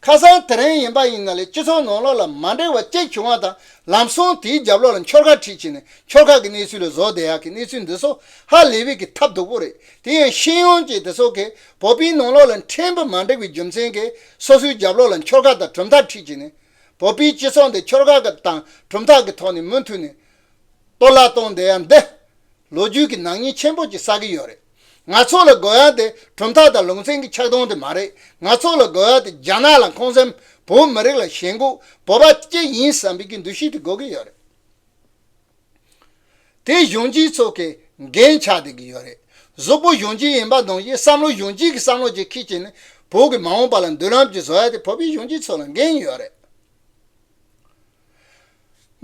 ཁ་སང་དེ་རིང་ཡིན་པ་ཡིན་ན་ལས་སྤྱི་ཚོགས་ནང་ལོགས་ལ་མ་འགྲིག་པ་གཅིག་བྱུང་བ་དང་ལམ་སང་དེའི་རྒྱབ་ལོགས་ལ་ཆོལ་ཁ་ཁྲིད་ཀྱི་ནས་ཆོལ་ཁ་གི་གནས་ཚུལ་ལ་བཟོ་བསྡད་ཡག་གི་གནས་ཚུལ་འདི་ཚོ་ཧ་ལས་པའི་གི་ཐབས་སྡུག་པོ་རེད། དེ་ཡང་ཤེས་ཡོན་ཅན་དེ་ཚོ་གིས་བོད་པའི་ནང་ལོགས་ལ་ཁྲིམས་པ་མ་འགྲིག་པའི་རྒྱུ་མཚན་གྱིས་སོ་སོའི་རྒྱབ་ལོགས་ལ་ཆོལ་ཁ་དང་གྲུབ་མཐའ་ཁྲིད་ཀྱི་ནས་བོད་པའི་སྤྱི་ཚོགས་འདི་ཆོལ་ཁ་གི་དང་གྲུབ་མཐའ་གི་ཐོག་ནས་མུ་མཐུད་ནས་གཏོར་བརླག་གཏོང་བསྡད་ཡ་འདི་ལོ་རྒྱུས་ཀྱི་ནག་ཉེས་ཆེན་པོ་ཅིག་བསགས་ཀྱི་ཡོད་རེད། ང་ཚོ་ལ་དགོས་ཡ་དེ་གྲུབ་མཐའ་དང་ལུང་ཚན་གྱི་ཆགས་སྡང་དེ་མ་རེད། ང་ཚོ་ལ་དགོས་ཡ་དེ་རྒྱ་ནག་ལ་ཁོང་སེམས་བོད་མི་རིགས་ལ་ཞེན་ཁོག་བོད་པ་སྐྱེ་ཡིན་བསམ་པའི་གི་འདུ་ཤེས་དེ་དགོས་ཀྱི་ཡོད་རེད། དེ་གཞོན་སྐྱེས་ཚོ་གི་འགན་ཆགས་བསྡད་ཀྱི་ཡོད་རེད། གཟུགས་པོ་གཞོན་སྐྱེས་ཡིན་པ་ནང་བཞིན་བསམ་བློ་གཞོན་སྐྱེས་ཀྱི་བསམ་བློ་ཅིག་འཁྱེར་བྱས་ནས་བོད་ཀྱི་མ་འོངས་པ་ལ་མདུན་ལམ་ཅིག་བཟོ་ཡ་དེ་བོད་པའི་གཞོན་སྐྱེས་ཚོ་ལ་འགན་ཡོད་རེད།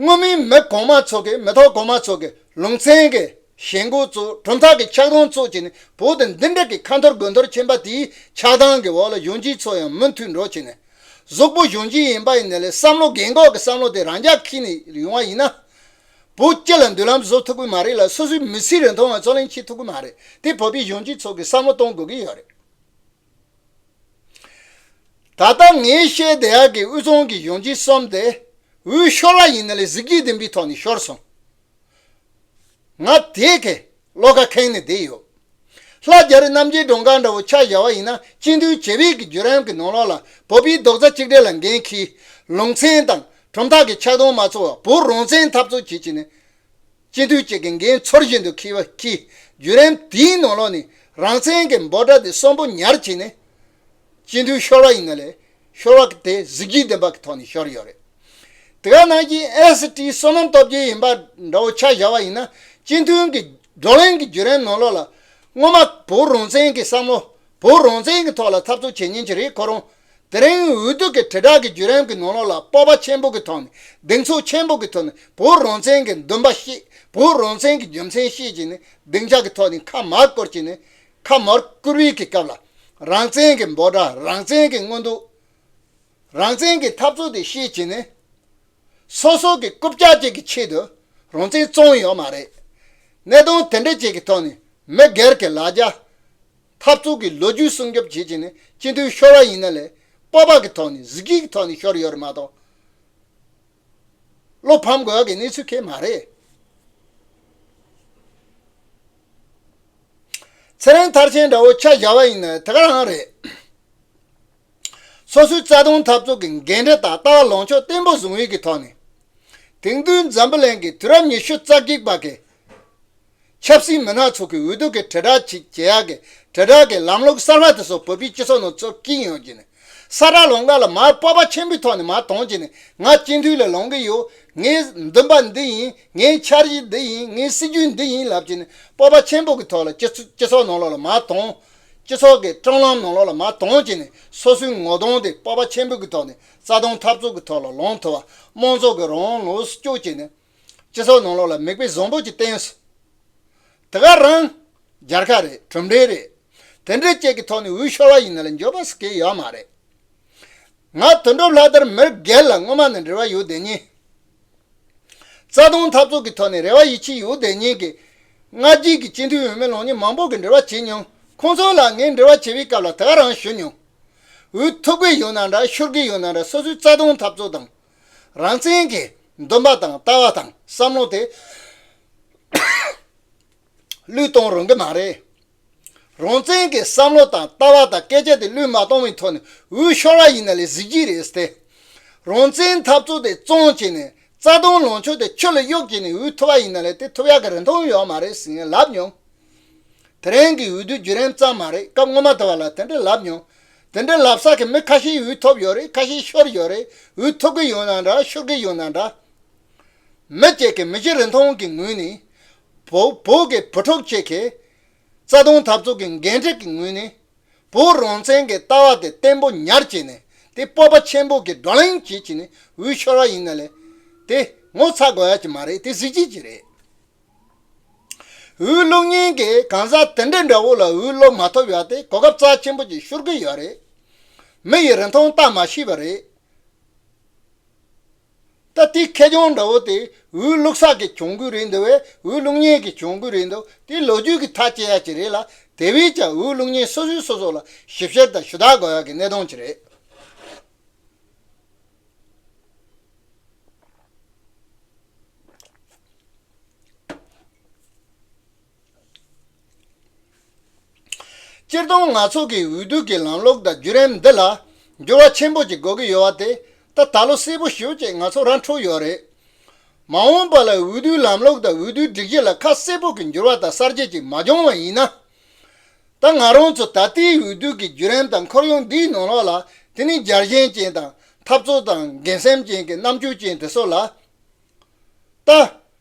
སྔོན་མའི་མི་གོང་མ་ཚོ་གི་མི་ཐོག་གོང་མ་ཚོ་གི་ལུང་ཚན་གི་ཞེན་ཁོག་ཚོ་གྲུབ་མཐའ་གི་ཆགས་སྡང་ཚོ་བྱས་ནས་བོད་དེ་འདི་འདྲ་གི་ཁ་འཐོར་དགོད་འཐོར་ཕྱིན་པ་དེའི་ཆགས་སྡང་གི་འོག་ལ་གཞོན་སྐྱེས་ཚོ་ཡང་མུ་མཐུད་འགྲོ་བྱས་ནས་གཟུགས་པོ་གཞོན་སྐྱེས་ཡིན་པ་ཡིན་ན་ལས་བསམ་བློ་རྒན་གོག་གི་བསམ་བློ་དེ་རང་འཇགས་འཁྱེར་ནས་ཡོང་བ་ཡིན་ན། བོད་སྤྱི་ལ་མདུན་ལམ་བཟོ་ཐུབ་ཀྱི་མ་རེད་ལ་སོ་སོའི་མི་ཚེ་རིང་ཐུང་བ་རྩོད་ལེན་བྱེད་ཐུབ་ཀྱི་མ་རེད། དེ་བོད་པའི་གཞོན་སྐྱེས་ཚོ་གི་བསམ་བློ་གཏོང་དགོས་ཀྱི་ཡོད་རེད། ད་ལྟ་ངས་བཤད་བསྡད་ཡག་གི་དབུས་གཙང་གི་གཞོན་སྐྱེས་གསུམ་དེ་འོས་ཤོར་བ་ཡིན་ན་ལས་གཟི་བརྗིད་ལྡན་པའི་ཐོག་ནས་ཤོར་སོང་། ང་དེ་གི་བློ་ཁ་ཁེངས་ནས་བསྡད་ཡོད། ལྷ་རྒྱ་རི་རྣམ་རྒྱལ་སྒྲོལ་དཀར་འདྲ་བོ་ཆ་བཞག་པ་ཡིན་ན་སྤྱི་འཐུས་བྱེད་པའི་གི་བརྒྱུད་རིམ་གི་ནང་ལོགས་ལ་བོད་པའི་རྡོག་རྩ་གཅིག་སྒྲིལ་ལ་འགན་འཁྱེར། ལུང་ཚན་དང་གྲུབ་མཐའ་གི་ཆགས་སྡང་མ་ཚོར་བ་བོད་རང་བཙན་འཐབ་རྩོད་བྱེད་ཀྱི་ནས། སྤྱི་འཐུས་གཅིག་གི་འགན་ཚུལ་བཞིན་དུ་འཁྱེར་བ་འཁྱེར། བརྒྱུད་རིམ་དེའི་ནང་ལོགས་ནས་རང་བཙན་གྱི་འབོད་སྒྲ་དེ་གསོན་པོ་ཉར་བྱས་ནས་སྤྱི་འཐུས་ཤོར་བ་ཡིན་ན་ལས་ཤོར་བ་དེ་གཟི་བརྗིད་ལྡན་པ་གི་ཐོག་ནས་ཤོར་ཡོད་རེད། དེ་ག་ནང་བཞིན་ཨེ་སི་ཊི་བསོད་ནམས་སྟོབས་རྒྱལ་ཡིན་པ་འདྲ་བོ་ཆ་བཞག་པ་ཡིན་ན་སྤྱི་འཐུས་ཀྱི་བགྲོ་གླེང་གི་བརྒྱུད་རིམ་ནང་ལོགས་ལ་སྔོན་མ་བོད་རང་བཙན་གྱི་བསམ་བློ་བོད་རང་བཙན་གྱི་ཐོག་ལ་འཐབ་རྩོད་བྱེད་མཁན་ཅིག་རེད་ཁོ་རང་། དེ་རིང་འོས་བསྡུ་གི་དྲིལ་བསྒྲགས་ཀྱི་བརྒྱུད་རིམ་གྱི་ནང་ལོགས་ལ་སྤོབས་པ་ཆེན་པོ་གི་ཐོག་ནས་གདེང་ཚོད་ཆེན་པོ་གི་ཐོག་ནས་བོད་རང་བཙན་གྱི་འདུན་པ་བཤད། བོད་རང་བཙན་གྱི་རྒྱུ་མཚན་བཤད་ཀྱི་ནས་སྡིངས་ཆ་གི་ཐོག་ནས་ཁ་མར་བསྐོར་གྱི་ནས་ ཁ་མར་བསྐུར་བའི་གི་སྐབས་ལ། རང་བཙན་གྱི་འབོད་སྒྲ། རང་བཙན་གྱི་མངོན་འདོད། རང་བཙན་གྱི་འཐབ་རྩོད་དེ་ཤེས་བྱས་ནས། སོ་སོ་གི་རྐུབ་བཀྱག་ཅིག་གི་ཆེད་དུ་རང་བཙན་བཙོང་ཡོད་མ་རེད། གནད་དོན་དེ་འདྲ་ཅིག་གི་ཐོག་ནས་མི་སྒེར་གྱི་ལ་རྒྱ། འཐབ་རྩོད་ཀྱི་ལོ་རྒྱུས་སྲུང་སྐྱོབ་བྱེད་ཀྱི་ནི་སྤྱི་འཐུས་ཤོར་བ་ཡིན་ན་ལས། སྤོབས་པ་གི་ཐོག་ནས་གཟི་བརྗིད་ཀྱི་ཐོག་ནས་ཤོར་ཡོད་རེད་མ་གཏོགས། བློ་ཕམ་དགོས་ཡག་གི་གནས་ཚུལ་གང་ཡང་མ་རེད། ཚེ་རིང་མཐར་ཕྱིན་འདྲ་བོ་ཆ་བཞག་པ་ཡིན་ན་དེ་ག་རང་རེད། སོ་སོའི་རྩ་དོན་འཐབ་རྩོད་ཀྱི་འགན་འཁྲི་དང་ལྟ་བ་ལངས་ཕྱོགས་བརྟན་པོ་བཟུང་བའི་གི་ཐོག་ནས། དེང་དུས་འཛམ་བུ་གླིང་གི་དུས་རབས་ཉི་ཤུ་རྩ་གཅིག་པ་གི་ཆབ་སྲིད་མི་སྣ་ཚོ་གི་འོས་བསྡུ་གི་དྲིལ་བསྒྲགས་ཅིག་བྱེད་ཡག་གི་དྲིལ་བསྒྲགས་ཀྱི་ལམ་ལུགས་གསར་པ་དེ་ཚོ་བོད་པའི་སྤྱི་ཚོགས་ནང་ཚུར་བསྐྱིལ་ཡོང་གི་ནས། ས་བཀྲ་ལམ་འགག་ལ་མར་སྤོབས་པ་ཆེན་པོའི་ཐོག་ནས་མར་ཐོན་བྱས་ནས། ང་སྤྱི་འཐུས་ལ་ལངས་གི་ཡོད། ངའི་འདུན་པ་འདི་ཡིན། ངའི་འཆར་གཞི་འདི་ཡིན། ངའི་སྲིད་ཇུས་འདི་ཡིན་ལབ་བྱས་ནས་སྤོབས་པ་ཆེན་པོ་གི་ཐོག་ལ་སྤྱི་ཚོ་སྤྱི་ཚོགས་ནང་ལོགས་ལ་མར་ཐོན། སྤྱི་ཚོགས་ཀྱི་སྤྲང་ལམ་ནང་ལོགས་ལ་མར་ཐོན་བྱས་ནས། སོ་སོའི་ངོ་གདོང་དེ་སྤོབས་པ་ཆེན་པོ་གི་ཐོག་ནས་རྩ་དོན་འཐབ་རྩོད་ཀྱི་ཐོག་ལ་ལངས་ཐུབ་པ། དམངས་གཙོ་གི་རང་དབང་ལོགས་སུ་སྐྱོར་བྱས་ནས། སྤྱི་ཚོགས་ནང་ལོགས་ལ་མིག་དཔེ་བཟང་པོ་ཅིག་བསྟན་སོང་། དེ་ག་རང་རྒྱལ་ཁ་རེད། གྲུབ་འབྲས་རེད། དེ་འདྲའི་ཅིག་གི་ཐོག་ནས་འོས་ཤོར་བ་ཡིན་ན་ལ་འགྱོད་པ་ཟེར་གྱི་ཡོད་མ་རེད། ང་དོན་གྲུབ་ལྷ་དར་མི་སྒེར་ལ་སྔོན་མ་ནས་འབྲེལ་བ་ཡོད་བསྡད་མཁན། རྩ་དོན་འཐབ་རྩོད་ཀྱི་ཐོག་ནས་རེ་བ་ཡིད་ཆེས་ཡོད་བསྡད་མཁན་གྱི་སྔ་རྗེས་ཀྱི་སྤྱི་འཐུས་འོས་མི་ལངས་མཁན་མང་པོ་གི་འབྲེལ་བ་བྱེད་མྱོང་། ཁོང་ཚོ་ལ་ངས་འབྲེལ་བ་བྱེད་པའི་སྐབས་ལ་དེ་ག་རང་ཞུ་མྱོང་། འོས་ཐོབ་གི་ཡོད་ན་འདྲ། ཤོར་གི་ཡོད་ན་འདྲ། སོ་སོའི་རྩ་དོན་འཐབ་རྩོད་དང་། རང་བཙན་གྱི་འདུན་པ་དང་ལྟ་བ་དང་བསམ་བློ་དེ་བློས་གཏོང་རུང་གི་མ་རེད། རང་བཙན་གྱི་བསམ་བློ་དང་ལྟ་བ་དང་སྐད་ཆ་དེ་བློས་མ་གཏོང་བའི་ཐོག་ནས་འོས་ཤོར་བ་ཡིན་ན་ལས་གཟི་བརྗིད་རེད་ཟེར་ཏེ། རང་བཙན་འཐབ་རྩོད་དེ་བཙོང་བྱས་ནས། རྩ་དོན་ལངས་ཕྱོགས་དེ་ཕྱི་ལ་གཡུག་བྱས་ནས་འོས་ཐོབ་པ་ཡིན་ན་ལས་དེ་ཐོབ་ཡག་གི་རིན་ཐང་ཡོད་མ་རེད་ཟེར་ངས་ལབ་མྱོང་། དེ་རིང་གི་འོས་བསྡུ་བརྒྱུད་རིམ་ཙམ་མ་རེད། སྐབས་སྔོན་མ་དེ་བ་ལ་དེ་འདྲ་ལབ་མྱོང་། དེ་འདྲ་ལབ་ས་གི་མི་ཁ་ཤས་འོས་ཐོབ་ཡོད་རེད། ཁ་ཤས་ཤོར་ཡོད་རེད། འོས་ཐོབ་གི་ཡོད་ན་འདྲ། ཤོར་གི་ཡོད་ན་འདྲ། མི་གཅིག་གི་མི་གཅིག་རིན་ཐང་གི་ངོས་ནས། བོད་བོད་ཀྱི་བུ་ཕྲུག་གཅིག་གི་རྩ་དོན་འཐབ་རྩོད་ཀྱི་འགན་འཁྲི་གི་ངོས་ནས། བོད་རང་བཙན་གྱི་ལྟ་བ་དེ་བརྟན་པོ་ཉར་བྱས་ནས། དེ་སྤོབས་པ་ཆེན་པོ་གི་བགྲོ་གླེང་བྱེད་བྱས་ནས་འོས་ཤོར་བ་ཡིན་ན་ལས། དེ་ངོ་ཚ་དགོས་ཡ་ཅིག་མ་རེད། དེ་གཟི་བརྗིད་ཅིག་རེད། འོས་བླུག་མཁན་གྱི་གང་ཟག་དེ་འདྲ་འདྲ་བོ་ལ་འོས་བླུག་མ་ཐུབ་ཡ་དེ་གོ་སྐབས་རྩ་ཆེན་པོ་ཅིག་ཤོར་གི་ཡོད་རེད། མི་ཡི་རིན་ཐང་བལྟ་མ་ཤེས་པ་རེད། ད་དེའི་ཁེ་གྱོང་འདྲ་བོ་དེ་འོས་བླུག་ས་གི་གྱོང་གུན་རེད་འདུག་བས། འོས་བླུག་མཁན་གྱི་གྱོང་གུན་རེད་འདུག་དེ་ལོ་རྒྱུས་ཀྱི་ཐག་བཅད་ཡ་ཅིག་རེད་ལ། དེ་བས་ཀྱང་འོས་བླུག་མཁན་སོ་སོས་སོ་སོ་ལ་ཞིབ་བཤེར་དང་ཞུ་དག་དགོས་ཡ་གི་གནད་དོན་ཅིག་རེད། སྤྱིར་བཏང་ང་ཚོ་གི་འོས་བསྡུ་གི་ལམ་ལུགས་དང་བརྒྱུད་རིམ་འདི་ལ་འགྱུར་བ་ཆེན་པོ་ཅིག་དགོས་ཀྱི་ཡོད་པ་དེ་ད་ད་ལོ་གསལ་པོ་ཞེ་པོ་ཅིག་ང་ཚོ་ར་འཕྲོད་ཡོད་རེད། མ་འོངས་པ་ལ་འོས་བསྡུའི་ལམ་ལུགས་དང་འོས་བསྡུའི་སྒྲིག་གཞི་ལ་ཁ་གསལ་པོ་གི་འགྱུར་བ་དང་གསར་བརྗེ་ཅིག་མ་བྱུང་བ་ཡིན་ན། ད་ང་རང་ཚོ་ད་ལྟའི་འོས་བསྡུ་གི་བརྒྱུད་རིམ་དང་ཁོར་ཡུག་འདིའི་ནང་ལོགས་ལ། དེ་ནི་རྒྱལ་ཞེན་ཅན་དང་འཐབ་རྩོད་དང་འགན་སེམས་ཅན་གྱི་རྣམ་འགྱུར་ཅན་དེ་ཚོ་ལ། ད་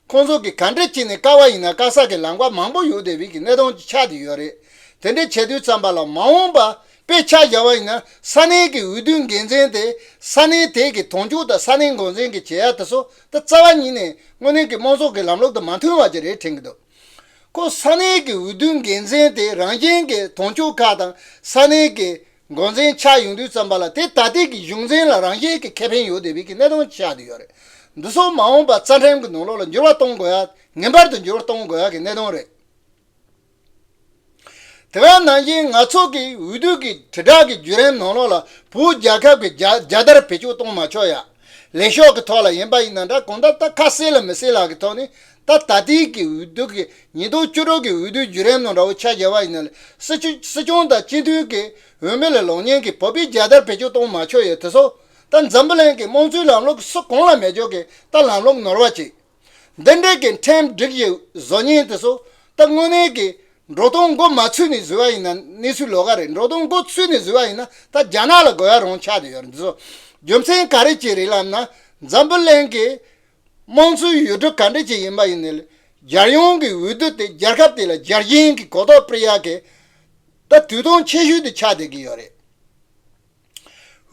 ཁོང་ཚོ་གིས་ག་འདྲ་བྱས་ནས་བཀག་པ་ཡིན་ན་བཀག་ས་གི་ལམ་ཁ་མང་པོ་ཡོད་བསྡད་པའི་གི་གནད་དོན་ཅིག་ཆགས་བསྡད་ཡོད་རེད། དེ་འདྲ་བྱེད་དུས་ཙམ་པ་ལ་མ་འོངས་པ་དཔེ་ཆ་བཞག་པ་ཡིན་ན། ས་གནས་ཀྱི་འོས་བསྡུའི་འགན་འཛིན་དེ་ས་གནས་དེ་གི་དོན་གཅོད་དང་ས་གནས་འགོ་འཛིན་གྱི་བྱེད་ཡ་དེ་ཚོ་ད་རྩ་བ་ཉིད་ནས་དངོས་གནས་ཀྱི་དམངས་གཙོ་གི་ལམ་ལུགས་དང་མ་མཐུན་པ་ཅིག་རེད་དྲན་གྱི་འདུག་ཁོ་ས་གནས་ཀྱི་འོས་བསྡུའི་འགན་འཛིན་དེ་རང་བཞིན་གྱི་དོན་གཅོད་ཁག་དང་ས་གནས་ཀྱི་འགོ་འཛིན་ཆགས་ཡོང་དུས་ཙམ་པ་ལ། དེ་ད་ལྟའི་གི་གཞུང་འཛིན་ལ་རང་བཞིན་གྱི་ཁེ་ཕན་ཡོད་བསྡད་པའི་གི་གནད་དོན་ཆགས་བསྡད་ཡོད་རེད། འདི་ཚོ་མ་འོངས་པ་རྩ་ཁྲིམས་ཀྱི་ནང་ལོགས་ལ་འགྱུར་བ་གཏོང་དགོས་ཡ། ངེས་པར་དུ་འགྱུར་བ་གཏོང་དགོས་ཡ་གི་གནད་དོན་རེད། དེ་ག་ནང་བཞིན་ང་ཚོ་གི་འོས་བསྡུ་གི་དྲིལ་བསྒྲགས་ཀྱི་བརྒྱུད་རིམ་ནང་ལོགས་ལ་བོད་རྒྱལ་ཁབ་ཀྱི་རྒྱ་རྒྱལ་དར་བེད་སྤྱོད་གཏོང་མ་ཆོག་ཡ། ལས་ཤོག་གི་ཐོག་ལ་ཡིན་པ་ཡིན་ན་འདྲ། གང་ལྟར་ད་ཁ་གསལ་ལ་མི་གསལ་ལ་གི་ཐོག་ནས། ད་ད་ལྟའི་གི་འོས་བསྡུ་གི་ཉིས་སྟོང་བཅུ་དྲུག་གི་འོས་བསྡུའི་བརྒྱུད་རིམ་ནང་འདྲ་བོ་ཆ་བཞག་པ་ཡིན་ན་ལས། སྲིད་སྤྱི་སྲིད་སྐྱོང་དང་སྤྱི་འཐུས་ཀྱི་འོས་མི་ལ་ལངས་མཁན་གྱི་བོད་པའི་རྒྱལ་དར་བེད་སྤྱོད་གཏོང་མ་ཆོག་ཡ་དེ་ཚོ། ད་འཛམ་བུ་གླིང་གི་དམངས་གཙོའི་ལམ་ལུགས་སུ་གང་ལ་མེད་ཆོག་གི་ད་ལམ་ལུགས་ནོར་བ་ཅིག་འདི་འདྲའི་གི་ཁྲིམས་སྒྲིག་གཞི་བཟོ་མཁན་དེ་ཚོ་ད་དངོས་གནས་ཀྱི་འགྲོ་སྟངས་མགོ་མ་ཚོས་ནས་བཟོས་པ་ཡིན་ན་གནས་ཚུལ་ལོགས་ཀ་རེད། འགྲོ་སྟངས་མགོ་ཚོས་ནས་བཟོས་པ་ཡིན་ན་ད་རྒྱ་ནག་ལ་དགོས་ཡ་རང་ཆགས་བསྡད་ཡོད་རེད། འདི་ཚོ་རྒྱུ་མཚན་ག་རེ་བྱས་རེད་ལབ་ན། འཛམ་བུ་གླིང་གི་དམངས་གཙོའི་ཡུལ་གྲུ་ག་འདྲ་ཅིག་ཡིན་པ་ཡིན་ནའི། རྒྱལ་ཡོངས་ཀྱི་འོས་བསྡུ་དེ་རྒྱལ་ཁབ་དེ་ལ་རྒྱལ་ཞེན་གྱི་གོ་རྟོགས་སྤེལ་ཡག་གི་ད་དུས་ཐུང་ཆེ་ཤོས་དེ་ཆགས་བསྡད་ཀྱི་ཡོད་རེད།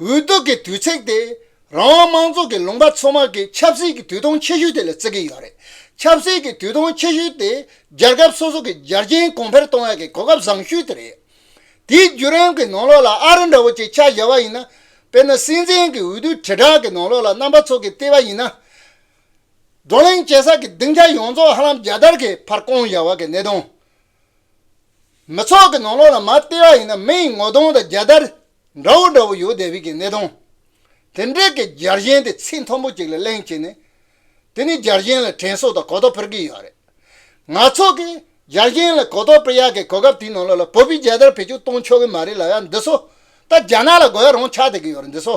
འོས་བསྡུ་གི་དུས་ཚིགས་དེ་རང་དབང་དམངས་གཙོ་གི་ལུང་པ་ཚང་མ་གི་ཆབ་སྲིད་ཀྱི་དུས་ཐུང་ཆེ་ཤོས་དེ་ལ་བརྩི་གི་ཡོད་རེད། ཆབ་སྲིད་ཀྱི་དུས་ཐུང་ཆེ་ཤོས་དེ་རྒྱལ་ཁབ་སོ་སོ་གི་རྒྱལ་ཞེན་གོང་འཕེལ་གཏོང་ཡག་གི་གོ་སྐབས་བཟང་ཤོས་དེ་རེད། དེའི་བརྒྱུད་རིམ་གྱི་ནང་ལོགས་ལ་ཨ་རི་འདྲ་བོ་ཅིག་ཆ་བཞག་པ་ཡིན་ན། དཔེར་ན་སྲིད་འཛིན་གྱི་འོས་བསྡུ་དྲིལ་བསྒྲགས་ཀྱི་ནང་ལོགས་ལ་རྣམ་པ་ཚོ་གིས་བལྟས་པ་ཡིན་ན། བགྲོ་གླེང་བྱེད་ས་གི་སྡིངས་ཆ་ཡོངས་རྫོགས་ཧ་ལམ་རྒྱལ་དར་གྱིས་ཕར་བསྐོང་བཞག་པ་གི་གནད་དོན། མི་ཚོགས་ཀྱི་ནང་ལོགས་ལ་མར་བལྟས་པ་ཡིན་ན་མི་ཡི་ངོ་གདོང་དང་རྒྱལ་དར་འདྲ་བོ་འདྲ་བོ་ཡོད་བསྡད་པའི་གི་གནད་དོན། དེ་འདྲའི་གི་རྒྱལ་ཞེན་དེ་ཚད་མཐོན་པོ་ཅིག་ལ་གླེང་བྱས་ནས། དེ་ནི་རྒྱལ་ཞེན་ལ་དྲན་གསོ་དང་གོ་རྟོགས་འཕེལ་གྱི་ཡོད་རེད། ང་ཚོ་གིས་རྒྱལ་ཞེན་ལ་གོ་རྟོགས་སྤེལ་ཡག་གི་གོ་སྐབས་དེའི་ནང་ལོགས་ལ་བོད་པའི་རྒྱལ་དར་བེད་སྤྱོད་གཏོང་ཆོག་གི་མ་རེད་ལབ་ཡག་འདི་ཚོ། ད་རྒྱ་ནག་ལ་དགོས་ཡག་རང་ཆགས་བསྡད་ཀྱི་ཡོད་རེད་འདི་ཚོ།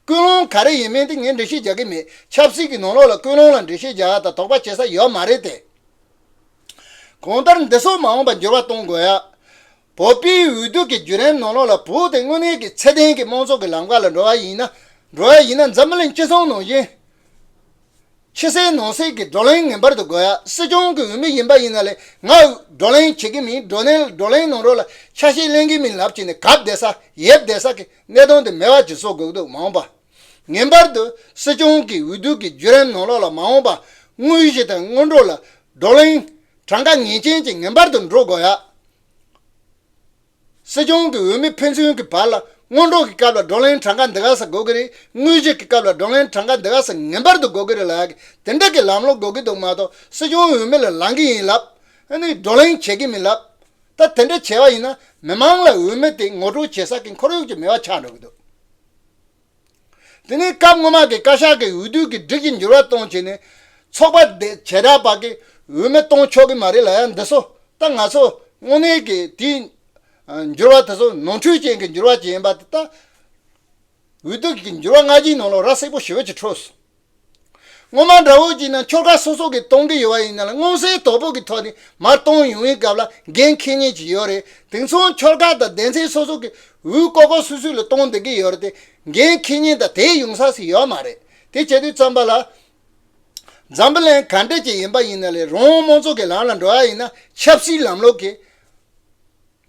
ཀུན་སློང་ག་རེ་ཡིན་མིན་དེ་ངས་འགྲེལ་བཤད་རྒྱག་གི་མེད། ཆབ་སྲིད་ཀྱི་ནང་ལོགས་ལ་ཀུན་སློང་ལ་འགྲེལ་བཤད་རྒྱག་ཡག་དང་དོགས་པ་བྱེད་ས་ཡོད་མ་རེད་དེ། གང་ལྟར་འདི་ཚོ་མ་འོངས་པར་འགྱུར་བ་གཏོང་དགོས་ཡ། བོད་པའི་འོས་བསྡུ་གི་བརྒྱུད་རིམ་ནང་ལོགས་ལ་བོད་དེ་དངོས་གནས་ཀྱི་ཚད་ལྡན་གྱི་དམངས་གཙོ་གི་ལམ་ཁ་ལ་འགྲོ་བ་ཡིན་ན། འགྲོ་བ་ཡིན་ན་འཛམ་བུ་གླིང་སྤྱི་ཚོགས་ནང་བཞིན། ཕྱི་གསལ་ནང་གསལ་གྱི་བགྲོ་གླེང་ངེས་པར་དུ་དགོས་ཡ། སྲིད་སྐྱོང་གི་འོས་མི་ཡིན་པ་ཡིན་ན་ལས་ང་བགྲོ་གླེང་བྱེད་ཀྱི་མིན། བགྲོ་གླེང་བགྲོ་གླེང་ནང་ལོགས་ལ་ཆ་ཤས་ལེན་གྱི་མིན་ལབ་བྱས་ནས་གབ་བསྡད་ས་ཡེབ་བསྡད་ས་གི་གནད་དོན་དེ་མེད་པ་ཅིག་བཟོ་དགོས་ཀྱི་འདུག་མ་འོངས་པ། ངེས་པར་དུ་སྲིད་སྐྱོང་གི་འོས་བསྡུ་གི་བརྒྱུད་རིམ་ནང་ལོགས་ལ་མ་འོངས་པ་དངོས་གཞི་དང་སྔོན་འགྲོ་ལ་བགྲོ་གླེང་གྲངས་ཀ་ངེས་ཅན་གྱི་ངེས་པར་དུ་འགྲོ་དགོས་ཡ། སྲིད་སྐྱོང་གི་འོས་མི་ཕན་ཚུན་གྱི་བར་ལ་སྔོན་འགྲོ་གི་སྐབས་ལ་བགྲོ་གླེང་གྲངས་ཀ་འདི་ག་ས་དགོས་ཀྱི་རེད། དངོས་གཞི་གི་སྐབས་ལ་བགྲོ་གླེང་གྲངས་ཀ་འདི་ག་ས་ངེས་པར་དུ་དགོས་ཀྱི་རེད་ལབ་ཡ་གི་དེ་འདྲ་གི་ལམ་ལུགས་དགོས་ཀྱི་འདུག་མ་གཏོགས་སྲིད་སྐྱོང་འོས་མི་ལ་ལངས་ཀྱི་ཡིན་ལབ། ཨ་ནི་བགྲོ་གླེང་བྱེད་ཀྱི་མིན་ལབ། ད་དེ་འདྲ་བྱས་པ་ཡིན་ན་མི་མང་ལ་འོས་མི་དེ་ངོ་སྤྲོད་བྱེད་ས་གི་ཁོར་ཡུག་ཅིག་མེད་པ་ཆགས་འགྲོ་གི་འདུག་དེ་ནས་སྐབས་སྔོན་མ་གི་བཀའ་ཤག་གི་འོས་བསྡུ་གི་སྒྲིག་གཞི་འགྱུར་བ་གཏོང་བྱས་ནས་ཚོགས་པ་དེ་བྱེ་བྲག་པ་གི་འོས་མི་གཏོང་ཆོག་གི་མ་རེད་ལབ་ཡ་འདི་ཚོ། ད་ང་ཚོ་དངོས་གནས་ཀྱི་དེའི་འགྱུར་བ་དེ་ཚོ་ནོར་འཁྲུལ་ཅན་གྱི་འགྱུར་བ་ཅིག་ཡིན་པ་དེ་ད། འོས་བསྡུ་གི་འགྱུར་བ་སྔ་རྗེས་ནང་ལོགས་ར་གསལ་པོ་ཞེ་པོ་ཅིག་འཕྲོད་སོང་། སྔོན་མ་འདྲ་བོ་ཅིག་ན་ཆོལ་ཁ་སོ་སོ་གིས་གཏོང་གི་ཡོད་པ་ཡིན་ན་ལ་མངོན་གསལ་དོད་པོ་གི་ཐོག་ནས་མར་གཏོང་ཡོང་བའི་སྐབས་ལ་འགན་འཁྱེར་མཁན་ཅིག་ཡོད་རེད། དེང་སང་ཆོལ་ཁ་དང་སྡེ་ཚན་སོ་སོ་གི་འོས་ཀོ་ཀོ་སུ་སུ་ལ་གཏོང་བསྡད་ཀྱི་ཡོད་རེད་དེ། འགན་འཁྱེར་མཁན་དང་དེ་ཡོང་ས་ཞིག་ཡོད་མ་རེད། དེ་བྱེད་དུས་ཙམ་པ་ལ། འཛམ་བུ་གླིང་ག་འདྲ་ཅིག་ཡིན་པ་ཡིན་ན་ལས་རང་དབང་དམངས་གཙོ་གི་ལམ་ལ་འགྲོ་ཡ་ཡིན་ན་ཆབ་སྲིད་ལམ་ལུགས་ཀྱི།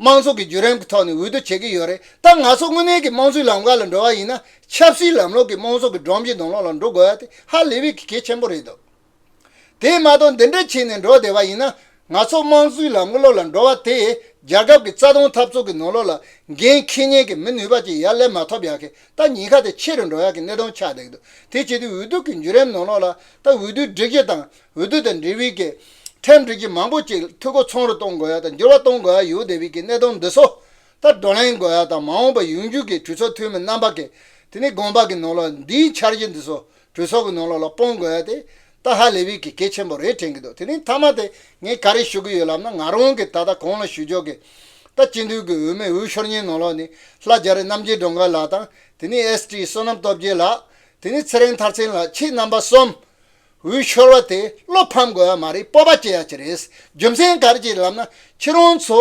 དམངས་གཙོ་གི་བརྒྱུད་རིམ་གྱི་ཐོག་ནས་འོས་བསྡུ་བྱེད་ཀྱི་ཡོད་རེད། ད་ང་ཚོ་དངོས་གནས་ཀྱི་དམངས་གཙོའི་ལམ་ཁ་ལ་འགྲོ་བ་ཡིན་ན་ཆབ་སྲིད་ལམ་ལུགས་ཀྱི་དམངས་གཙོ་གི་སྒྲོམ་གཞི་ནང་ལོགས་ལ་འགྲོ་དགོས་ཡ་དེ་ཧ་ལས་པའི་གལ་ཆེན་པོ་རེད་འདུག་དེ་མ་གཏོགས་འདི་འདྲ་བྱས་ནས་འགྲོ་བསྡད་པ་ཡིན་ན་ང་ཚོ་དམངས་གཙོའི་ལམ་ལུགས་ལ་འགྲོ་བ་དེ་རྒྱལ་ཁབ་ཀྱི་རྩ་དོན་འཐབ་རྩོད་ཀྱི་ནང་ལོགས་ལ་འགན་འཁྱེར་མཁན་གྱི་མི་ནུས་པ་ཅིག་ཡར་སླེབས་མ་ཐུབ་ཡ་གི་ད་ཉེན་ཁ་དེ་ཆེ་རུ་འགྲོ་ཡ་གི་གནད་དོན་ཆགས་བསྡད་ཀྱི་འདུག་དེ་བྱེད་དུས་འོས་བསྡུ་གི་བརྒྱུད་རིམ་ནང་ལོགས་ལ་ད་འོས་བསྡུའི་སྒྲིག་གཞི་དང་། འོས་བསྡུ་དང་འབྲེལ་བའི་གི་ཁྲིམས་སྒྲིག་གཞི་མང་པོ་ཅིག་འཐུས་སྒོ་ཚང་རུ་གཏོང་དགོས་ཡ་དང་འགྱུར་བ་གཏོང་དགོས་ཡ་ཡོད་བསྡད་པའི་གི་གནད་དོན་འདི་ཚོ་ད་བགྲོ་གླེང་དགོས་ཡ་དང་མ་འོངས་པ་ཡོང་རྒྱུ་གི་གྲོས་ཚོགས་འཐུས་མི་རྣམ་པ་གི་དེ་ནི་དགོངས་པ་གི་ནང་ལོགས་འདིའི་འཆར་གཞི་འདི་ཚོ་གྲོས་ཚོགས་ཀྱི་ནང་ལོགས་ལ་སྤུངས་དགོས་ཡ་དེ་ད་ཧ་ལས་པའི་གི་གལ་ཆེན་པོ་རེད་དྲན་གི་འདུག་དེ་ནི་མཐའ་མ་དེ་ངས་ག་རེ་ཞུ་གི་ཡོད་ལབ་ན་ང་རང་གི་ད་ལྟ་གོང་ལ་ཞུ་ཕྱོགས་གི་ད་སྤྱི་འཐུས་གི་འོས་མི་འོས་ཤོར་མཁན་ནང་ལོགས་ནི་ལྷ་རྒྱ་རི་རྣམ་རྒྱལ་སྒྲོལ་དཀར་ལགས་དང་དེ་ནི་ཨེས་ཊི་བསོད་ནམས་སྟོབས་རྒྱལ་ལགས། དེ་ནི་ཚེ་རིང་མཐར་ཕྱིན་ལགས། ཁྱེད་རྣམ་པ་གསུམ། འོས་ཤོར་བ་དེ་བློ་ཕམ་དགོས་ཡ་མ་རེད། སྤོབས་པ་སྐྱེ་ཡ་ཅིག་རེད། རྒྱུ་མཚན་ག་རེ་ཅིག་ལབ་ན་ཁྱེད་རང་ཚོ་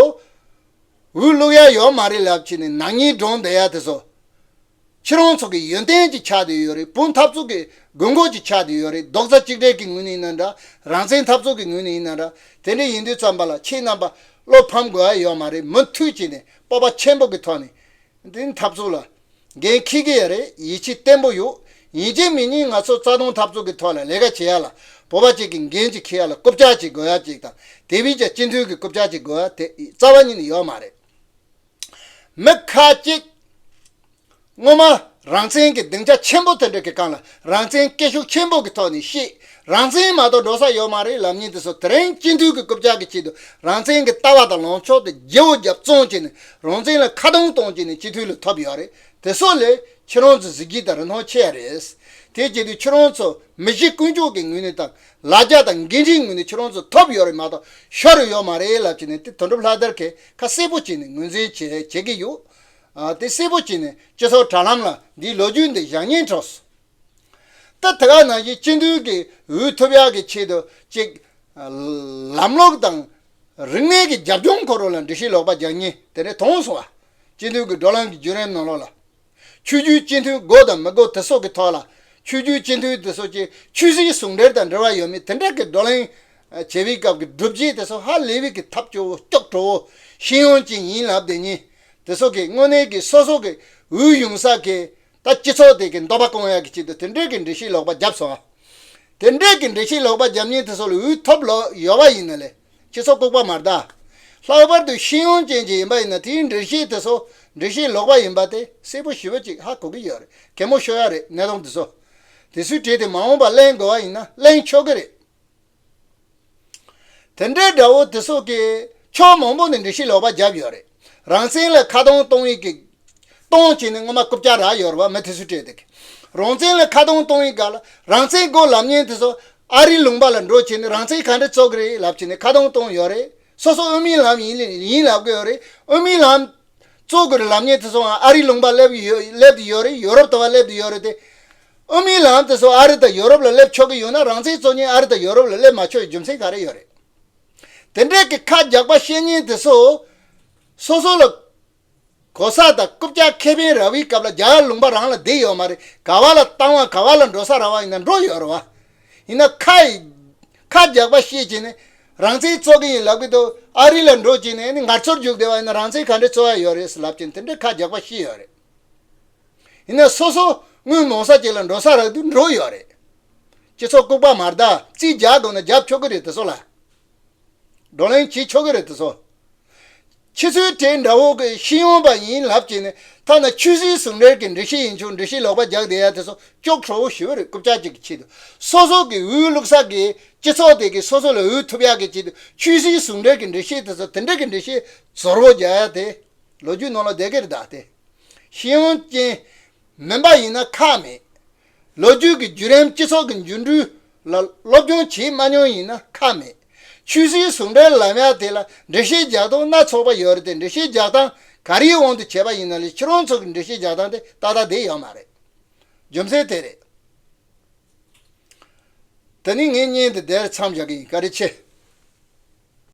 འོས་བླུག་ཡ་ཡོད་མ་རེད་ལབ་བྱས་ནས་ནག་ཉེས་སྒྲོག་བསྡད་ཡ་དེ་ཚོ། ཁྱེད་རང་ཚོ་གི་ཡོན་ཏན་ཅིག་ཆགས་བསྡད་ཡོད་རེད། བོད་འཐབ་རྩོད་ཀྱི་དགོས་མཁོ་ཅིག་ཆགས་བསྡད་ཡོད་རེད། རྡོག་རྩ་གཅིག་སྒྲིལ་གྱི་ངོས་ནས་ཡིན་ན་འདྲ། རང་བཙན་འཐབ་རྩོད་ཀྱི་ངོས་ནས་ཡིན་ན་འདྲ། དེ་འདྲ་ཡིན་དུས་ཙམ་པ་ལ་ཁྱེད་རྣམ་པ་བློ་ཕམ་དགོས་ཡ་ཡོད་མ་རེད། མུ་མཐུད་བྱས་ནས་སྤོབས་པ་ཆེན་པོ་གི་ཐོག་ནས། འདི་འཐབ་རྩོད་ལ་འགན་འཁྱེར་གྱི་ཡོད་རེད། ཡིད་ཆེས་བརྟན་པོ་ཡོད། ཡིན་གཅིག་མིན་གཉིས་ང་ཚོ་རྩ་དོན་འཐབ་རྩོད་ཀྱི་ཐོག་ལ་ལས་ཀ་བྱེད་ཡ་ལ་བོད་པ་གཅིག་གི་འགན་ཅིག་འཁྱེར་ཡ་ལ་རྐུབ་བཀྱག་ཅིག་དགོས་ཡ་ཅིག་དང་དེ་བས་ཀྱང་སྤྱི་འཐུས་ཀྱི་རྐུབ་བཀྱག་ཅིག་དགོས་ཡ་དེ་རྩ་བ་ཉིད་ནས་ཡོད་མ་རེད། མི་ཁ་ཅིག་སྔོན་མ་རང་བཙན་གྱི་སྡིངས་ཆ་ཆེན་པོ་དེ་འདྲ་གི་སྒང་ལ་རང་བཙན་སྐད་ཤུགས་ཆེན་པོ་གི་ཐོག་ནས་བཤད། རང་བཙན་མ་གཏོགས་འགྲོ་ས་ཡོད་མ་རེད་ལབ་མཁན་དེ་ཚོ་དེ་རིང་སྤྱི་འཐུས་ཀྱི་རྐུབ་བཀྱག་གི་ཆེད་དུ་རང་བཙན་གྱི་ལྟ་བ་དང་ལངས་ཕྱོགས་དེ་བརྗེ་བོ་རྒྱབ་བཙོང་བྱས་ནས་རང་བཙན་ལ་ཁ་རྡུང་གཏོང་བྱས་ནས་སྤྱི་འཐུས་ལ་ཐོབ་ཡོད་རེད། དེ་ཚོ་ལས་ཁྱེད་རང་ཚོ་གཟི་བརྗིད་དང་རིན་ཐང་ཆེ་ཡ་རེད། དེ་བྱེད་དུས་ཁྱེད་རང་ཚོ་མི་གཤིས་ཀུན་སྤྱོད་ཀྱི་ངོས་ནས་དང་ལ་རྒྱ་དང་འགན་འཁྲིའི་ངོས་ནས་ཁྱེད་རང་ཚོ་ཐོབ་ཡོད་རེད་མ་གཏོགས་ཤོར་ཡོད་མ་རེད་ལབ་བྱས་ནས་དེ་དོན་གྲུབ་ལྷ་དར་གྱིས་ཁ་གསལ་པོ་བྱས་ནས་ངོས་འཛིན་བྱེད་བྱེད་ཀྱི་ཡོད། ཨ། དེ་གསལ་པོ་བྱས་ནས་སྤྱི་ཚོགས་དྲ་ལམ་ལ་འདིའི་ལོ་རྒྱུས་འདི་བཞག་ཉེན་འཕྲོག་སོང་། ད་དེ་ག་ནང་བཞིན་སྤྱི་འཐུས་ཀྱི་འོས་ཐོབ་ཡག་གི་ཆེད་དུ་ཅིག་ལམ་ལུགས་དང་རིག་གནས་ཀྱི་རྒྱབ་ལྗོངས་སྐོར་ལ་འགྲེལ་བཤད་ལོག་པ་རྒྱག་ཉེན་དེ་འདྲ་མཐོང་སོང་བ། སྤྱི་འཐུས་ཀྱི་བགྲོ་གླེང་གི་བརྒྱུད་རིམ་ནང་ལོགས་ལ། ཆོས་བརྒྱུད་སྤྱི་འཐུས་དགོས་དང་མི་དགོས་དེ་སོགས་ཀྱི་ཐོག་ལ། ཆོས་བརྒྱུད་སྤྱི་འཐུས་དེ་ཚོ་ཀྱི་ཆོས་སྲིད་ཟུང་འབྲེལ་དང་འབྲེལ་བ་ཡོད་མེད་དེ་འདྲ་གི་བགྲོ་གླེང་བྱེད་པའི་སྐབས་ཀྱི་སྒྲུབ་བྱེད་དེ་ཚོ་ཧ་ལས་པའི་གི་ཐབས་སྐྱོ་བོ་སྐྱོ་བྲོ་བོ་ཤེས་ཡོན་ཅན་ཡིན་ལབ་བསྡད་མཁན་དེ་ཚོ་གི་དངོས་གནས་ཀྱི་སོ་སོ་གི་འོས་ཡོང་ས་གི་ད་སྤྱི་ཚོགས་དེ་གི་འདོད་པ་སྐོང་ཡག་གི་ཆེད་དུ་དེ་འདྲའི་གི་འགྲེལ་བཤད་ལོག་པ་བརྒྱབ་སོང་། དེ་འདྲས་ཀྱི་འགྲེལ་བཤད་ལོག་པ་རྒྱབ་མཁན་དེ་ཚོ་ལ་འོས་ཐོབ་ལོ་ཡོད་པ་ཡིན་ན་ལས་སྤྱི་ཚོགས་ལྐུགས་པ་མ་རེད་ད། ལྷག་པར་དུ་ཤེས་ཡོན་ཅན་ཅིག་ཡིན་པ་ཡིན་ན་དེའི་འགྲེལ་བཤད་དེ་ཚོ་འགྲེལ་བཤད་ལོག་པ་ཡིན་པ་དེ་གསལ་པོ་ཞེ་པོ་ཅིག་ཧ་གོ་གི་ཡོད་རེད། གད་མོ་ཤོར་ཡ་རེད། གནད་དོན་དེ་ཚོ་དེ་ཚོའི་གྲས་དེ་མ་འོངས་པ་གླེང་དགོས་པ་ཡིན་ན་གླེང་ཆོག་གི་རེད། དེ་འདྲའི་དགྲ་བོ་དེ་ཚོ་གིས་ཕྱོགས་མང་པོ་ནས་འགྲེལ་བཤད་ལོག་པ་བརྒྱབ་ཡོད་རེད། རང་བཙན་ལ་ཁ་རྡུང་གཏོང་ཡིག་གི་གཏོང་བྱས་ནས་སྔོན་མ་རྐུབ་བཀྱག་རག་ཡོད་རེད་བ། མི་དེ་ཚོའི་གྲས་དེ་གིས་རང་བཙན་ལ་ཁ་རྡུང་གཏོང་ཡིག་ག་ལ་རང་བཙན་དགོས་ལབ་མཁན་དེ་ཚོ་ཨ་རིའི་ལུང་པ་ལ་འགྲོ་བྱས་ནས་རང་བཙན་ག་འདྲ་རྩོད་གི་རེད་ལབ་བྱས་ནས་ཁ་རྡུང་གཏོང་ཡོད་རེད། སོ་སོ་དབུ་མའི་ལམ་ཡིན་ཡིན་ལབ་གི་ཡོད་རེད། དབུ་མའི་ལམ་གཙོ་དགོས་རེད་ལབ་མཁན་དེ་ཚོའང་ཨ་རིའི་ལུང་པ་སླེབས་ཡོད་སླེབས་བསྡད་ཡོད་རེད། ཡོ་རོབ་དུ་བ་སླེབས་བསྡད་ཡོད་རེད་དེ། དབུ་མའི་ལམ་དེ་ཚོ་ཨ་རི་དང་ཡོ་རོབ་ལ་སླེབས་ཆོག་གི་ཡོད་ན་རང་བཙན་རྩོད་མཁན་ཨ་རི་དང་ཡོ་རོབ་ལ་སླེབས་མ་ཆོག་པའི་རྒྱུ་མཚན་ག་རེ་ཡོད་རེད། དེ་འདྲས་ཀྱི་ཁ་རྒྱག་པ་བཤད་མཁན་དེ་ཚོ་སོ་སོ་ལ་གོ་ས་དང་རྐུབ་བཀྱག་ཁེ་ཕན་རག་པའི་སྐབས་ལ་རྒྱ་གར་ལུང་པ་རང་ལ་བསྡད་ཡོད་མ་རེད། ག་བ་ལ་བཏང་བ་ག་བ་ལ་འགྲོ་ས་རག་པ་ཡིན་ན་འགྲོ་ཡོད་རེད་བ། ཡིན་ན་ཁ་ཡི་ཁ་རྒྱག་པ་བཤད་བྱས་ནས་རང་བཙན་རྩོད་གི་ཡིན་ལབ་གི་འདུག་ཨ་རི་ལ་འགྲོ་བྱས་ནས་ནི་ངར་ཚོར་རྒྱུགས་བསྡད་པ་ཡིན་ན་རང་བཙན་ག་འདྲས་རྩོད་ཡ་ཡོད་རེད་ཟེར་ལབ་བྱས་ནས་དེ་འདྲས་ཁ་རྒྱག་པ་བཤད་ཡོད་རེད། ཡིན་ན་སོ་སོ་དངུལ་མང་ས་ཅིག་ལ་འགྲོ་ས་རག་དུས་འགྲོ་ཡོད་རེད། སྤྱི་ཚོགས་ལྐུགས་པ་མ་རེད་ད། རྩིས་རྒྱག་དགོས་ན་རྒྱབ་ཆོག་གི་རེད་དེ་ཚོ་ལ། བགྲོ་གླེང་བྱེད་ཆོག་གི་རེད་དེ་ཚོ། ཁྱེད་ཚོའི་གྲས་འདྲ་བོ་གི་ཤེས་ཡོན་པ་ཡིན་ལབ་བྱས་ནས་ཐ་ན་ཆོས་སྲིད་ཟུང་འབྲེལ་གྱི་འགྲེལ་བཤད་ཡིན་ཆོག་འགྲེལ་བཤད་ལོག་པ་རྒྱག་བསྡད་ཡ་དེ་ཚོ་ཅོག་ཁྲོ་བོ་ཞེ་པོ་རེད། རྐུབ་བཀྱག་ཅིག་གི་ཆེད་དུ་སོ་སོ་གི་འོས་བླུག་ས་གི་སྤྱི་ཚོགས་དེ་གི་སོ་སོ་ལ་འོས་ཐོབ་ཡ་གི་ཆེད་དུ་ཆོས་སྲིད་ཟུང་འབྲེལ་གྱི་འགྲེལ་བཤད་དེ་ཚོ་དེ་འདྲ་གི་འགྲེལ་བཤད་ཛོར་བོ་རྒྱག་ཡ་དེ་ལོ་རྒྱུས་ནང་ལ་བསྡད་གི་རེད་ད་དེ། ཤེས་ཡོན་ཅན་མིན་པ་ཡིན་ན་ཁག་མེད། ལོ་རྒྱུས་ཀྱི་བརྒྱུད་རིམ་སྤྱི་ཚོགས་ཀྱི་འགྱུར་འགྲོས་ལ་སློབ་སྦྱོང་བྱེད་མ་མྱོང་ཡིན་ན་ཁག་མེད། ཆོས་སྲིད་ཟུང་འབྲེལ་ལམ་ཡ་དེ་ལ་འགྲེལ་བཤད་རྒྱག་སྟངས་སྣ་ཚོགས་པ་ཡོད་རེད་དེ། འགྲེལ་བཤད་རྒྱག་སྟངས་ག་རེའི་དབང་དུ་བྱས་པ་ཡིན་ན་ལས་ཁྱེད་རང་ཚོ་གི་འགྲེལ་བཤད་རྒྱག་སྟངས་དེ་ཏག་ཏག་བསྡད་ཡོད་མ་རེད། རྒྱུ་མཚན་དེ་རེད། དེ་ནི་ངའི་བརྙན་དེ་དེར་མཚམས་བཞག་གི་ཡིན། བཀའ་དྲིན་ཆེ།